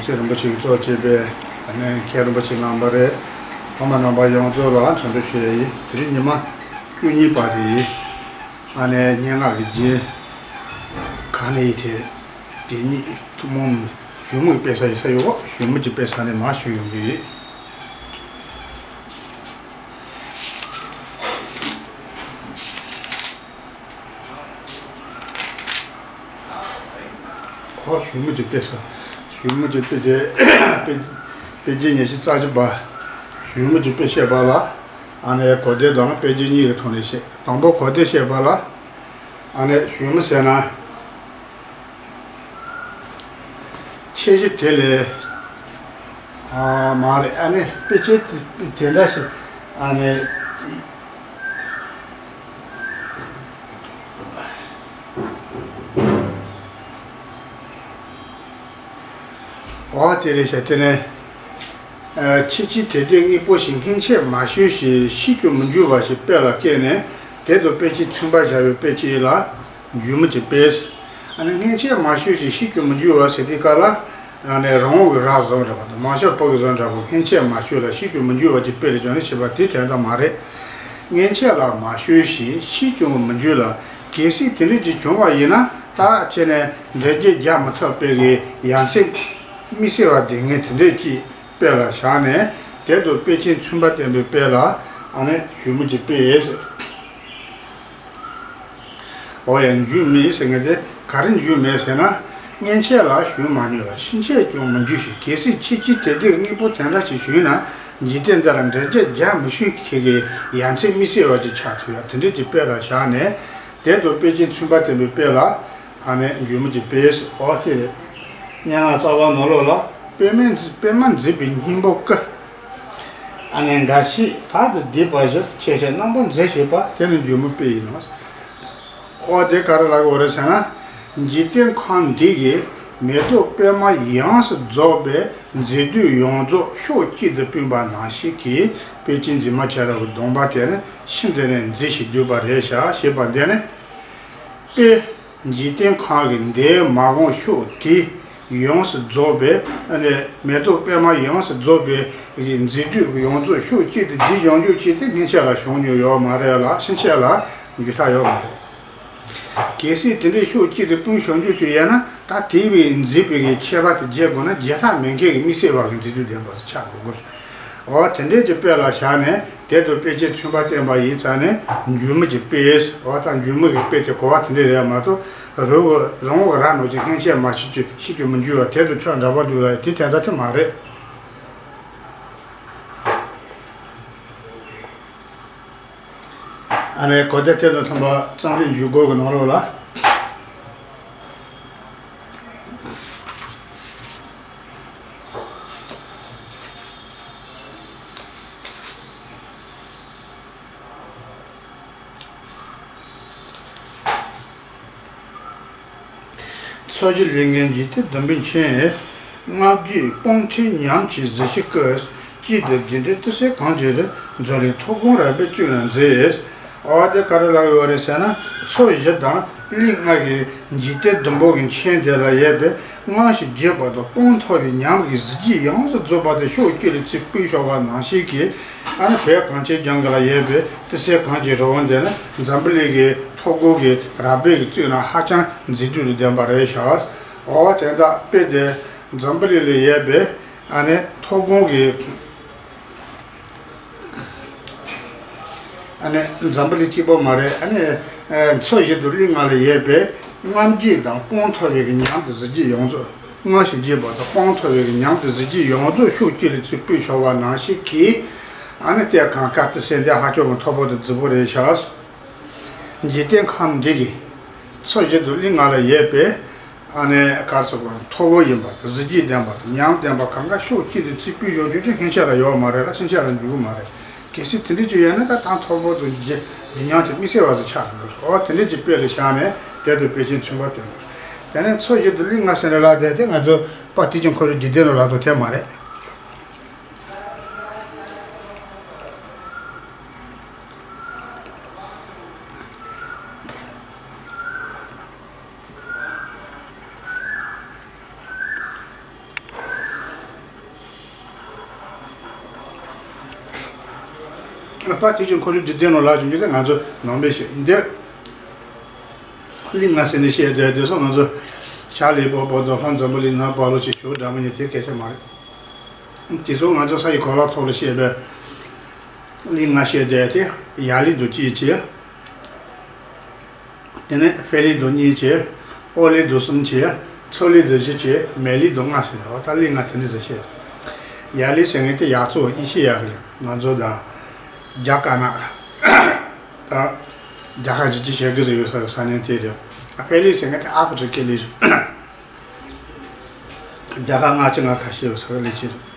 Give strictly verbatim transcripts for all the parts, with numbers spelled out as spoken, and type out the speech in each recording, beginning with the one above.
ཚེ་རིན་པོ་ཆེ་གིས་གཙོ་བྱས་པའི་ཨ་ནི་མཁན་རིན་པོ་ཆེ་རྣམ་པ་རེད། ཕ་མ་རྣམ་པ་ཡོངས་རྫོགས་ལ་འཚམས་འདྲི་ཞུ་ཡ་ཡིན། དེ་རིང་ཉི་མ་བཅུ་གཉིས་པ་རེད། ཨ་ནི་སྙན་ངག་གི་རྒྱན་ག་ནས་ཡིན་དེ། དེ་ཉིད་ཐུན་མོང་གཞོན་ནུ་དཔེ་ས་ཡིན་ས་ཡོད། གཞོན་ནུ་གྱི་དཔེ་ས་ནས་མར་ཞུ་ཡོང་གི་ཡོད། ཁོ་གཞོན་ནུ་གྱི་དཔེ་ས། གཞོན་ནུ་གྱི་དཔེ་དེ་དཔེ་དཔེ་རྒྱན་ཉི་ཤུ་རྩ་བཞི་པ། གཞོན་ནུ་གྱི་དཔེ་བཤད་པ་ལ། ཨ་ནི་གོ་བདེ་དང་དཔེ་རྒྱན་གཉིས་ཀྱི་ཐོག་ནས་བཤད། དང་པོ་གོ་བདེ་བཤད་པ་ལ། ཨ་ནི་གཞོན་ནུ་ཟེར་ན། ཁྱད་གཞི་དེ་ལས་ཨ་མ་རེད། ཨ་ནི་དཔེ་ཅན་དེ་དེ་འདྲ་ཞིག་ཨ་ནི། འོ་དེ་རེད་ཟེར། དེ་ནས་ཨ་ཁྱད་ཆོས་དེ་དག་དངོས་པོ་ཞིག་སྔན་ཆད་མ་བྱུང་ཞིང་བྱེད་ཀྱང་མི་འགྱུར་བ་ཞིག་དཔེ་ལ་བཀོད་ནས། དེ་དང་དཔེ་ཅན་མཚུངས་པར་བྱ་བའི་དཔེ་ཅན་ལ་འགྱུར་མོ་གྱི་དཔེ། ཨ་ནི་སྔན་ཆད་མ་བྱུང་ཞིང་བྱེད་ཀྱང་མི་འགྱུར་བ་ཟེར་དུས་སྐབས་ལ། ཨ་ནི་རང་དབང་གི་ར་བཟོ་འདྲ་པོ་དང་མང་ཤོས་པོ་གི་བཟོ་འདྲ་པོ། སྔན་ཆད་མ་བྱུང་ལ་བྱེད་ཀྱང་མི་འགྱུར་བ་གྱི་དཔེ་ལ་བྱས་ནས་བྱས་པ་དེ་དོན་དག་མ་རེད། སྔན་ཆད་ལ་མ་བྱུང་ཞིང་བྱེད་ཀྱང་མི་འགྱུར་ལ། གལ་སྲིད་དེ་འདྲ་ཅིག་བྱུང་བ་ཡིན་ན། ད་ཁྱེད་ནས་འགྲེལ་བརྗོད་རྒྱག་མི་ཐུབ་པའི་གི་ཡ་མཚན་མི་གསལ་བ་དེ་ངས་དེ་འདྲ་ཅིག་དཔེ་ལ་བཞག་ནས། དེ་དང་དཔེ་ཅན་མཚུངས་པ་བསྟན་པའི་དཔེ་ལ་ཨ་ནི་གཞོན་མོ་གྱི་དཔེ་ཟེར། འོ་ཡ། འགྱུར་མེད་ཟེར་མཁན་དེ་ག་རེ་འགྱུར་མེད་ཟེར་ན། སྔན་ཆད་ལ་བྱུང་མ་མྱོང་ལ་ཕྱིན་ཆད་ཀྱང་མི་འགྱུར་ཞིང་། གལ་སྲིད་ཁྱད་ཆོས་དེ་དག་དངོས་པོ་དེ་འདྲ་ཞིག་བྱུང་ན། འཇིག་རྟེན་འདི་ལ་འགྲེལ་བརྗོད་རྒྱག་མི་ཤེས་མཁན་གྱི་ཡ་མཚན་མི་གསལ་བ་ཅིག་ཆགས་ཐུབ་ཡ། དེ་འདྲ་ཅིག་དཔེ་ལ་བཞག་ནས། དེ་དང་དཔེ་ཅན་མཚུངས་པ་བསྟན་པའི་དཔེ་ལ་ཨ་ནི་འགྱུར་མོ་གྱི་དཔེ་ཟེར། འོ་དེ་རེད། སྙན་ངག་རྩ་བ་ནང་ལོགས་ལ། པདྨས་མཛེས་པདྨ་མཛེས་པའི་སྙིང་པོ་ཀུན། ཨ་ནི་འགའ་ཞིག་དག་ཏུ་བསྡུས་པ་བཞིན། ཆེ་ཆེར་རྣམ་པར་མཛེས་བྱེད་པ། དེ་ནི་འགྱུར་མོའི་དཔེ་ཡིན་ནོ། འོ་དེ་ག་རེ་ལབ་དགོས་རེད་ཟེར་ན། འཇིག་རྟེན་ཁམས་འདི་གི་མེ་ཏོག་པདྨ་ཡོངས་སུ་རྫོགས་པའི་མཛེས་སྡུག་ཡོངས་རྫོགས་ཕྱོགས་གཅིག་ཏུ་སྤུངས་པ་ནང་བཞིན་གྱི། དཔེ་ཅན་འཛིན་མ་བྱ་ར་བའི་སྡོམ་པ་དེ་ནི་ཤིན་ཏུ་ནས་མཛེས་ཤིང་སྡུག་པ་རེད་ཤག་ཞེས་པ་འདི་ནི། དཔེ། འཇིག་རྟེན་ཁམས་ཀྱི་འདས་མ་འོངས་ཕྱོགས་དེ་ཡོངས་སུ་རྫོགས་པའི་ཨ་ནི་མེ་ཏོག་པདྨ་ཡོངས་སུ་རྫོགས་པའི་མཛེས་སྡུག་ཡོངས་རྫོགས་ཕྱོགས་གཅིག་ཏུ་བསྡུས་ཡོང་རྒྱུ་ཅིག་དེ་སྔན་ཆད་ལ་བྱུང་མྱོང་ཡོད་མ་རེད་ལ། ཕྱིན་ཆད་ལ་འགྱུར་ཐབས་ཡོད་མ་རེད། གལ་སྲིད་དེ་འདྲའི་ཕྱོགས་གཅིག་ཏུ་སྤུངས་བྱུང་རྒྱུ་ཅིག་ཡོད་ན། ད་དེ་བས་མཛེས་པའི་གི་ཁྱད་པར་དེ་རྒྱས་དགོས་ན། རྒྱས་ཐབས་མེད་མཁན་གྱི་མི་གསལ་བ་གི་མཛེས་སྡུག་ལྡན་པ་ཆགས་དགོས་ཀྱི་རེད། འོ་དེ་འདྲའི་གི་དཔེ་ལ་བཞག་ནས། དེ་དང་དཔེ་ཅན་མཚུངས་པ་བསྟན་པ་ཡིན་ཙང་ནས་འགྱུར་མོ་གྱི་དཔེ་ཟེར། འོ་ད་འགྱུར་མོ་གི་དཔེ་དེ་གོ་བ་དེ་འདྲ་རེད་མ་གཏོགས། རང་དབང་རང་དབང་གི་ར་ནང་བཞིན་སྔན་ཆད་མ་བྱུང་ཞིང་བྱེད་ཀྱང་མི་འགྱུར་བ། དེ་དང་ཕྱོགས་འདྲ་པོ་འདུག་ལ། དེ་དོན་དག་དེ་མ་རེད། ཨ་ནི་གོ་བདེ་དེ་དང་མཐུན་པ་རྩོམ་རིག་འཇུག་སྒོ་གི་ནང་ལོགས་ལ། མཚོ་བཞི་ལས་ངན་འཇིག་རྟེན་སྡུག་བསྔལ་ཆེ། ལྔ་བརྒྱའི་དཔུང་ཐོབ་ཉམས་ཀྱི་གཟི་བརྗིད་སྐུ། གཅིག་ཏུ་བསྡུས་འདྲའི་ཏི་སེ་གངས་ཀྱི་རི། མཛོད་རིང་ཐོབ་དགོངས་རལ་པའི་གཙུག་ན་མཛེས། འོ་དེ་ག་རེ་ལབ་ཡོད་རེད་ཟེར་ན། མཚོ་བཞི་དང་གླིང་ལྔ་གི་འཇིག་རྟེན་ཟླུམ་པོ་གི་ཆེན་དེ་ལ་ཡོད་པའི་སྔར་བཞིན་རྒྱས་པ་དང་དཔུང་ཐོབ་པའི་ཉམས་ཀྱི་གཟི་བརྗིད་ཡོངས་སུ་རྫོགས་པ་དེ་ཕྱོགས་གཅིག་ལ་ཚུར་སྤུངས་བཞག་པ་ནང་བཞིན་གྱི། ཨ་ནི་བོད་གངས་ཅན་ལྗོངས་ལ་ཡོད་པའི་ཏི་སེ་གངས་ཀྱི་རི་བོ་འདི་ནི་འཛམ་བུ་གླིང་གི་ཐོབ་དགོངས་ཀྱི་རལ་པའི་གཙུག་ན་ཧ་ཅང་མཛེས་སྡུག་ལྡན་པ་རེད་ཤག་འོ་དེ་འདྲ་དཔེ་དེ་འཛམ་བུ་གླིང་ལ་ཡོད་པའི་ཨ་ནི་ཐོབ་དགོངས་ཀྱི། ཨ་ནི་འཛམ་བུ་གླིང་གཅིག་པོ་མ་རེད། ཨ་ནི་ཨ་མཚོ་བཞི་དང་གླིང་ལྔ་ལ་ཡོད་པའི་ལྔ་བརྒྱ་དང་དཔུང་ཐོབ་པའི་གི་ཉམས་དང་གཟི་བརྗིད་ཡོངས་རྫོགས། སྔར་བཞིན་རྒྱས་པ་དང་དཔུང་ཐོབ་པའི་གི་ཉམས་དང་གཟི་བརྗིད་ཡོངས་རྫོགས་ཕྱོགས་གཅིག་ལ་ཚུར་སྤུངས་བཞག་པ་ནང་བཞིན་གྱི། ཨ་ནི་དེ་གངས་དཀར་ཏི་སེ་འདི་ཧ་ཅང་གི་མཐོ་པོ་དང་རྫིག་པོ་རེད་ཤག་འཇིག་རྟེན་ཁམས་འདི་གི་མཚོ་བཞི་དང་གླིང་ལྔ་ལ་ཡོད་པའི། ཨ་ནི་ག་རེ་ཟེར་དགོས། མཐོ་པོ་ཡིན་པ་དང་གཟི་བརྗིད་ལྡན་པ་དང་ཉམས་ལྡན་པ་གང་ག་ཕྱོགས་གཅིག་ཏུ་ཚུར་སྤུངས་ཡོང་རྒྱུ་ཅིག་སྔན་ཆད་ལ་ཡོད་མ་རེད་ལ། ཕྱིན་ཆད་ལ་འགྱུར་གྱི་མ་རེད། གལ་སྲིད་དེ་འདྲ་ཅིག་ཡོད་ན། ད་དང་མཐོ་པོ་དང་ལྗིད་ལྗིད་ཉམས་དེ་མི་གསལ་བ་དེ་ཆགས་འགྲོ། འོ་དེ་འདྲ་ཅིག་དཔེ་ལ་བཞག་ནས་དེ་དང་དཔེ་ཅན་མཚུངས་པ་བསྟན་པ་རེད། དེ་ནས་མཚོ་བཞི་དང་གླིང་ལྔ་ཟེར་ནས་ལབ་དེ་དེ་ང་ཚོ་དཔེ་དེ་ཅིག་ཁོ་རང་འཇིག་རྟེན་ལ་ལབ་དང་དེ་མ་རེད། པ་དེ་ཅུང་ཁོ་རའི་འཇིག་རྟེན་ནང་ལ་བྱུང་རྒྱུ་དེ་ང་ཚོ་ནང་པའི་ཞིག་འདི། གླིང་ང་ཟེར་ནས་བཤད་དེ་དེ་སོགས་ང་ཚོ་ཤར་ལུས་པོ་བོད་རྫོང་ལྷ་འཛམ་བུ་གླིང་ནང་པ་ལོ་ཆེ་ཞུ་འདྲ་མི་ཉེ་དེ་སྐད་ཆ་མ་རེད། དེ་སོགས་ང་ཚོ་ས་ཡི་གོ་ལ་ཐོག་ལ་བཤད་པའི་གླིང་ང་བཤད་དེ་དེ་ཡར་ལུས་དང་གཅིག་བྱས། དེ་ནས་ཕྱི་ལུས་དང་གཉིས་བྱས། འོག་ལུས་དང་གསུམ་བྱས། ཚུར་ལུས་དང་བཞི་བྱས། མེ་ལུས་དང་ལྔ་ཟེར་ནས་འོ་ད་གླིང་ང་དེ་འདྲ་ཟེར་བཤད། ཡར་ལུས་ཟེར་མཁན་དེ་ཡར་ཚོ་ཨི་ཤི་ཡ་གི་ང་ཚོ་དང་རྒྱ་དཀར་ནག་ད་རྒྱ་གར་གྱི་ཅི་བྱེད་གི་ཟེར་ཡོད་ས་གི་ས་གནས་དེ་རེད། ཕ་ལི་ཟེར་མཁན་དེ་ཨ་ཕི་རི་ཀའི་ལི་རྒྱ་གར་སྔ་ཕྱི་ང་ཁ་ཤས་ཡོད་ས་གི་ལི་ཅི་རེད།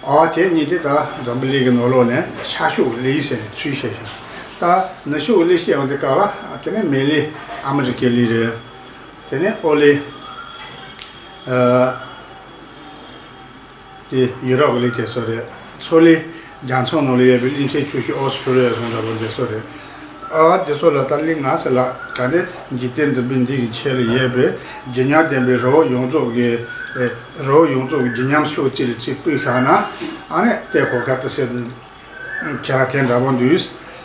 ཨོ་དེ་གཉིས་དེ་ད་འཛམ་བུ་གླིང་གི་ནང་ལོགས་ནས་ཤར་ཕྱོགས་ཀྱི་ལི་ཟེར་ནས་ཚུལ་བཤད་ཤིང་། ད་ནུབ་ཕྱོགས་ཀྱི་ལི་བཤད་ཡོང་དུས་སྐབས་ལ་དེ་ནས་མེ་ལི་ཨ་མི་རི་ཀའི་ལི་རེད། དེ་ནས་ཨོ་ལི་ཨ། དེ་ཡུ་རོབ་ཀྱི་གླིང་དེ་ཚོ་རེད། མཚོ་གླིང་རྒྱ་མཚོ་ནང་ལ་ཡོད་པའི་གླིང་ཕྲན་ཆུ་ཤུར་ཨོ་སི་ཁྲུ་ལི་ཡ་སོགས་འདྲ་པོ་དེ་ཚོ་རེད། ཨ་དེ་ཚོ་ལ་ད་གླིང་ང་ཟེར་ལ་ག་འདྲ་འཇིག་རྟེན་འདི་པའི་འདི་གི་ཆེད་ལ་ཡོད་པའི་བརྗིད་ཉམས་ལྡན་པའི་རི་བོ་ཡོངས་རྫོགས་ཀྱི་ཨེ་རི་བོ་ཡོངས་རྫོགས་ཀྱི་བརྗིད་ཉམས་ཕྱོགས་གཅིག་ལ་གཅིག་སྤུས་བཞག་ན་ཨ་ནི་ལྟད་གོ་ག་ཏི་སེ་ཁྱེད་རང་དེ་འདྲ་པོ་འདུག་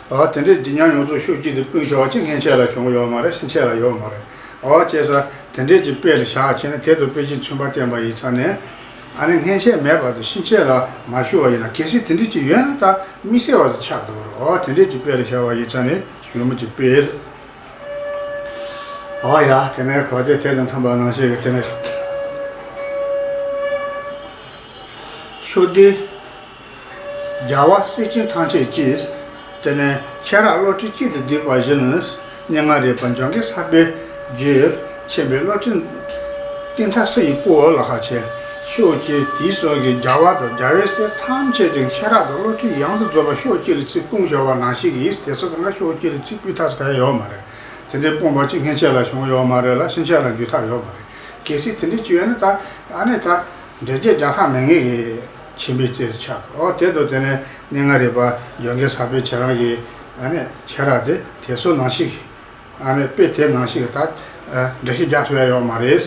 ཨ་དེ་འདྲའི་བརྗིད་ཉམས་ཡོངས་རྫོགས་ཕྱོགས་གཅིག་ཏུ་སྤུངས་བཞག་པ་ཅིག་སྔན་ཆད་ལ་བྱུང་ཡོད་མ་རེད། ཕྱིན་ཆད་ལ་ཡོད་མ་རེད། ཨོ་བྱས་ཙང་དེ་འདྲའི་ཅིག་དཔེ་ལ་བཞག་བྱས་ན་དེ་དང་དཔེ་ཅན་མཚུངས་པ་བསྟན་པ་ཡིན་ཙང་ནས། ཨ་ནི་སྔན་ཆད་མེད་པ་དང་ཕྱིན་ཆད་ལ་མ་བྱུང་བ་ཡིན་ན་གལ་སྲིད་དེ་འདྲའི་ཅིག་ཡོད་ན་ད་དམིགས་བསལ་བ་ཅིག་ཆགས་འགྲོ་གི་རེད། ཨོ་དེ་འདྲའི་ཅིག་དཔེ་ལ་བཞག་པ་ཡིན་ཙང་ནས་ཞུ་མི་ཅིག་དཔེ། ཨོ་ཡ་དེ་ནས་གོ་བདེ་དེ་དང་མཐུན་པ་ནང་བཞིན་གྱི་དེ་ནས་ཤོ་དེ། རྒྱལ་བ་སྲས་ཆེན་ཐམས་ཅད་ཀྱིས། དེ་ནས་ཁྱེད་རང་བློ་གྲོས་གཅིག་ཏུ་བསྡུས་པ་བཞིན། སྙན་ངག་རིག་པ་འཇམ་མགོན་ས་པཎ་གྱིས། མཁྱེན་པའི་བློ་གྲོས་གཏིང་མཐའ་སུ་ཡིས་སྤོ་ལ་ཁ་ཆེ། ཕྱོགས་ཀྱི་དུས་གསུམ་གྱི་རྒྱལ་བ་དང་རྒྱལ་བའི་སྲས་ཐམས་ཅད་ཀྱིས་ཁྱེད་རང་དང་བློ་གྲོས་ཡོངས་སུ་རྫོགས་པ་ཕྱོགས་གཅིག་ལ་གཅིག་སྤུངས་བཞག་པ་ནང་བཞིན་གྱིས་དེ་ཚོ་གང་ག་ཕྱོགས་གཅིག་ལ་གཅིག་སྤུས་ཐག་ཆོད་ཡོད་མ་རེད། དེ་འདྲའི་སྤུངས་པ་གཅིག་སྔན་ཆད་ལ་བྱུང་ཡོད་མ་རེད་ལ་ཕྱིན་ཆད་ལ་འགྱུར་ཐབས་ཡོད་མ་རེད། གལ་སྲིད་དེ་འདྲ་ཅིག་ཡོད་ན་ད་ཨ་ནི་ད། འགྲེལ་བརྗོད་རྒྱག་ཐབས་མེད་ངེས་ཀྱི་ཆེན་པོའི་རྩེ་རུ་ཆགས། ཨོ་དེ་དང་དེ་ནས་གནས་ལྔ་རིག་པ་འཇམ་མགོན་ས་པཎ་ཁྱེད་རང་གིས་ཨ་ནི་ཁྱེད་རང་དེ་དེ་ཚོ་ནང་བཞིན་གྱི་ཨ་ནི་དཔེ་དེ་ནང་བཞིན་གྱི་ད་འགྲེལ་བཤད་རྒྱག་ཐུབ་ཡ་ཡོད་མ་རེད།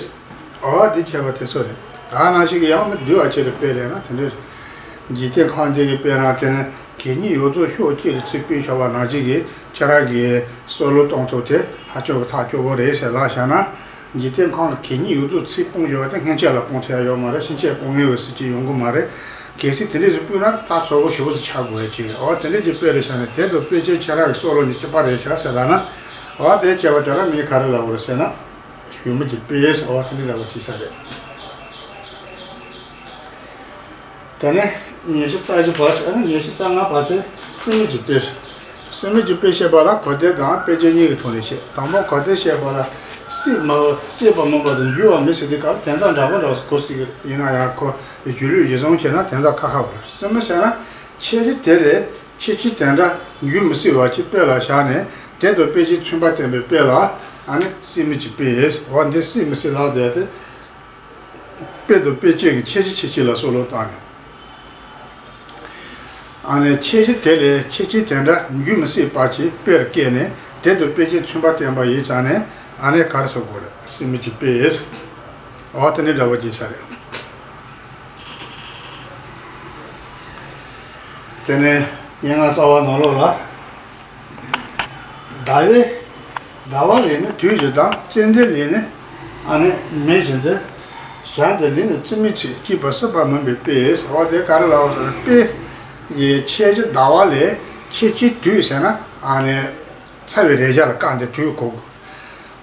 ཨོ་དེ་བྱས་པ་དེ་ཚོ་རེད། ད་ནང་བཞིན་གྱི་ཡང་མི་འདུལ་བ་ཆེ་རུ་དཔེ་ལེན་ན་དེ་འདྲ་རེད། འཇིག་རྟེན་ཁམས་འདི་གི་དཔེ་རང་དེ་ནི་གད་སྙིགས་ཡོངས་རྫོགས་ཕྱོགས་གཅིག་ལ་ཚུར་སྤུས་བཞག་པ་ནང་བཞིན་གྱི་ཁྱེད་རང་གིས་བསམ་བློ་གཏོང་ཐུབ་དེ་ཧ་ཅང་གི་ཐག་ཆོད་པོ་རེད་ཟེར་ལབ་བཞག་ན། འཇིག་རྟེན་ཁམས་ལ་གད་སྙིགས་ཡོངས་རྫོགས་ཚུར་སྤུངས་བཞག་པ་དེ་སྔན་ཆད་ལ་སྤུངས་ཐུབ་ཡ་ཡོད་མ་རེད། ཕྱིན་ཆད་སྤུངས་ངེས་པའི་སྲིད་ཇུས་ཡོང་གི་མ་རེད། གལ་སྲིད་དེ་འདྲས་ཞིག་སྤུངས་ན་ད་ཚོགས་པ་ཞེ་པོ་ཞིག་ཆགས་དགོས་ཡ་ཅིག་རེད། འོ་དེ་འདྲས་ཀྱི་དཔེ་རེད་བཞག་ནས་དེ་དང་དཔེ་ཅན་ཁྱེད་རང་གི་བསམ་བློ་ནི་གཅིག་པ་རེད་བཞག་ཟེར་ལབ་ན། འོ་དེ་བྱས་པ་དེ་ལ་མིས་ག་རེ་ལབ་དགོས་རེད་ཟེར་ན། ཞུ་མི་གཅིག་པས་འོ་དེ་འདྲས་ལབ་པ་ཅིག་ས་རེད། དེ་ནས་ཉི་ཤུ་རྩ་བཞི་བར་དེ་ནས་ཉི་ཤུ་རྩ་ལྔ་བར་དེ་སྲིད་མི་གྱི་དཔེ། སྲིད་མི་གྱི་དཔེ་བཤད་པ་ལ་གོ་བདེ་དང་དཔེ་ཅན་གཉིས་ཀྱི་ཐོག་ནས་བཤད། དང་པོ་གོ་བདེ་བཤད་པ་ལ་སྲིད་མི་སྲིད་པ་མིན་པ་དང་འགྱུར་བ་མིན་ཟེར་དུས་སྐབས་དོན་དག་འདྲ་པོ་འདྲ་པོ་གོ་སྲིད་ཀྱི་ཡིན་ན་ཡང་གོ་གཞི་ལུས་གཞི་བཟུང་བྱས་ན་དོན་དག་ཁ་ཁ་བ་རེད། སྲིད་མི་ཟེར་ན་ཁྱད་ཆོས་དེ་ལས་ཁྱད་ཆོས་དེ་འདྲ་འགྱུར་མི་སྲིད་པ་ཅིག་དཔེ་ལ་བཞག་ནས་དེ་དང་དཔེ་ཅན་མཚུངས་པ་བསྟན་པའི་དཔེ་ལ་ཨ་ནི་སྲིད་མི་གྱི་དཔེ། འོ་འདི་སྲིད་མི་སྲིད་ལབ་བསྡད་དེ། དཔེ་དང་དཔེ་ཅན་གྱི་ཁྱད་ཆོས་ཁྱད་ཆོས་ལ་བསམ་བློ་བཏང་ནས། ཨ་ནི་ཁྱད་ཆོས་དེ་ལས་ཁྱད་ཆོས་དེ་འདྲ་འགྱུར་མི་སྲིད་པ་ཅིག་དཔེར་བཀོད་ནས་དེ་དང་དཔེ་ཅན་མཚུངས་པ་བསྟན་པ་ཡིན་ཙང་ནས་ཨ་ནི་ག་རེ་ཟེར་དགོས་རེད། སྲིད་མི་གྱི་དཔེ། འོ་དེ་ནི་འདྲ་པོ་ཅིག་ས་རེད། དེ་ནས་སྙན་ངག་རྩ་བ་ནང་ལོགས་ལ། ཟླ་བའི། ཟླ་བ་ལས་ནི་དུས་བཞི་དང་ཙན་དན་ལས་ནི་ཨ་ནི་མེ་བཞིན་ཏེ། ཞག་འདི་ལས་ནི་རྩིས་མི་ཚེ་སྐྱིད་པ་སྲིད་པ་མིན་པའི་དཔེ་ཟེར་བ་དེ་ག་རེ་ལབ་པ་ཟེར་ན་དཔེ་ཡི་ཁྱད་ཆོས་ཟླ་བ་ལས་ཁྱད་ཆོས་དུས་ཟེར་ན་ཨ་ནི་ཚ་བའི་རེག་བྱ་ལ་བཀག་འདི་དུས་གོ་དགོས།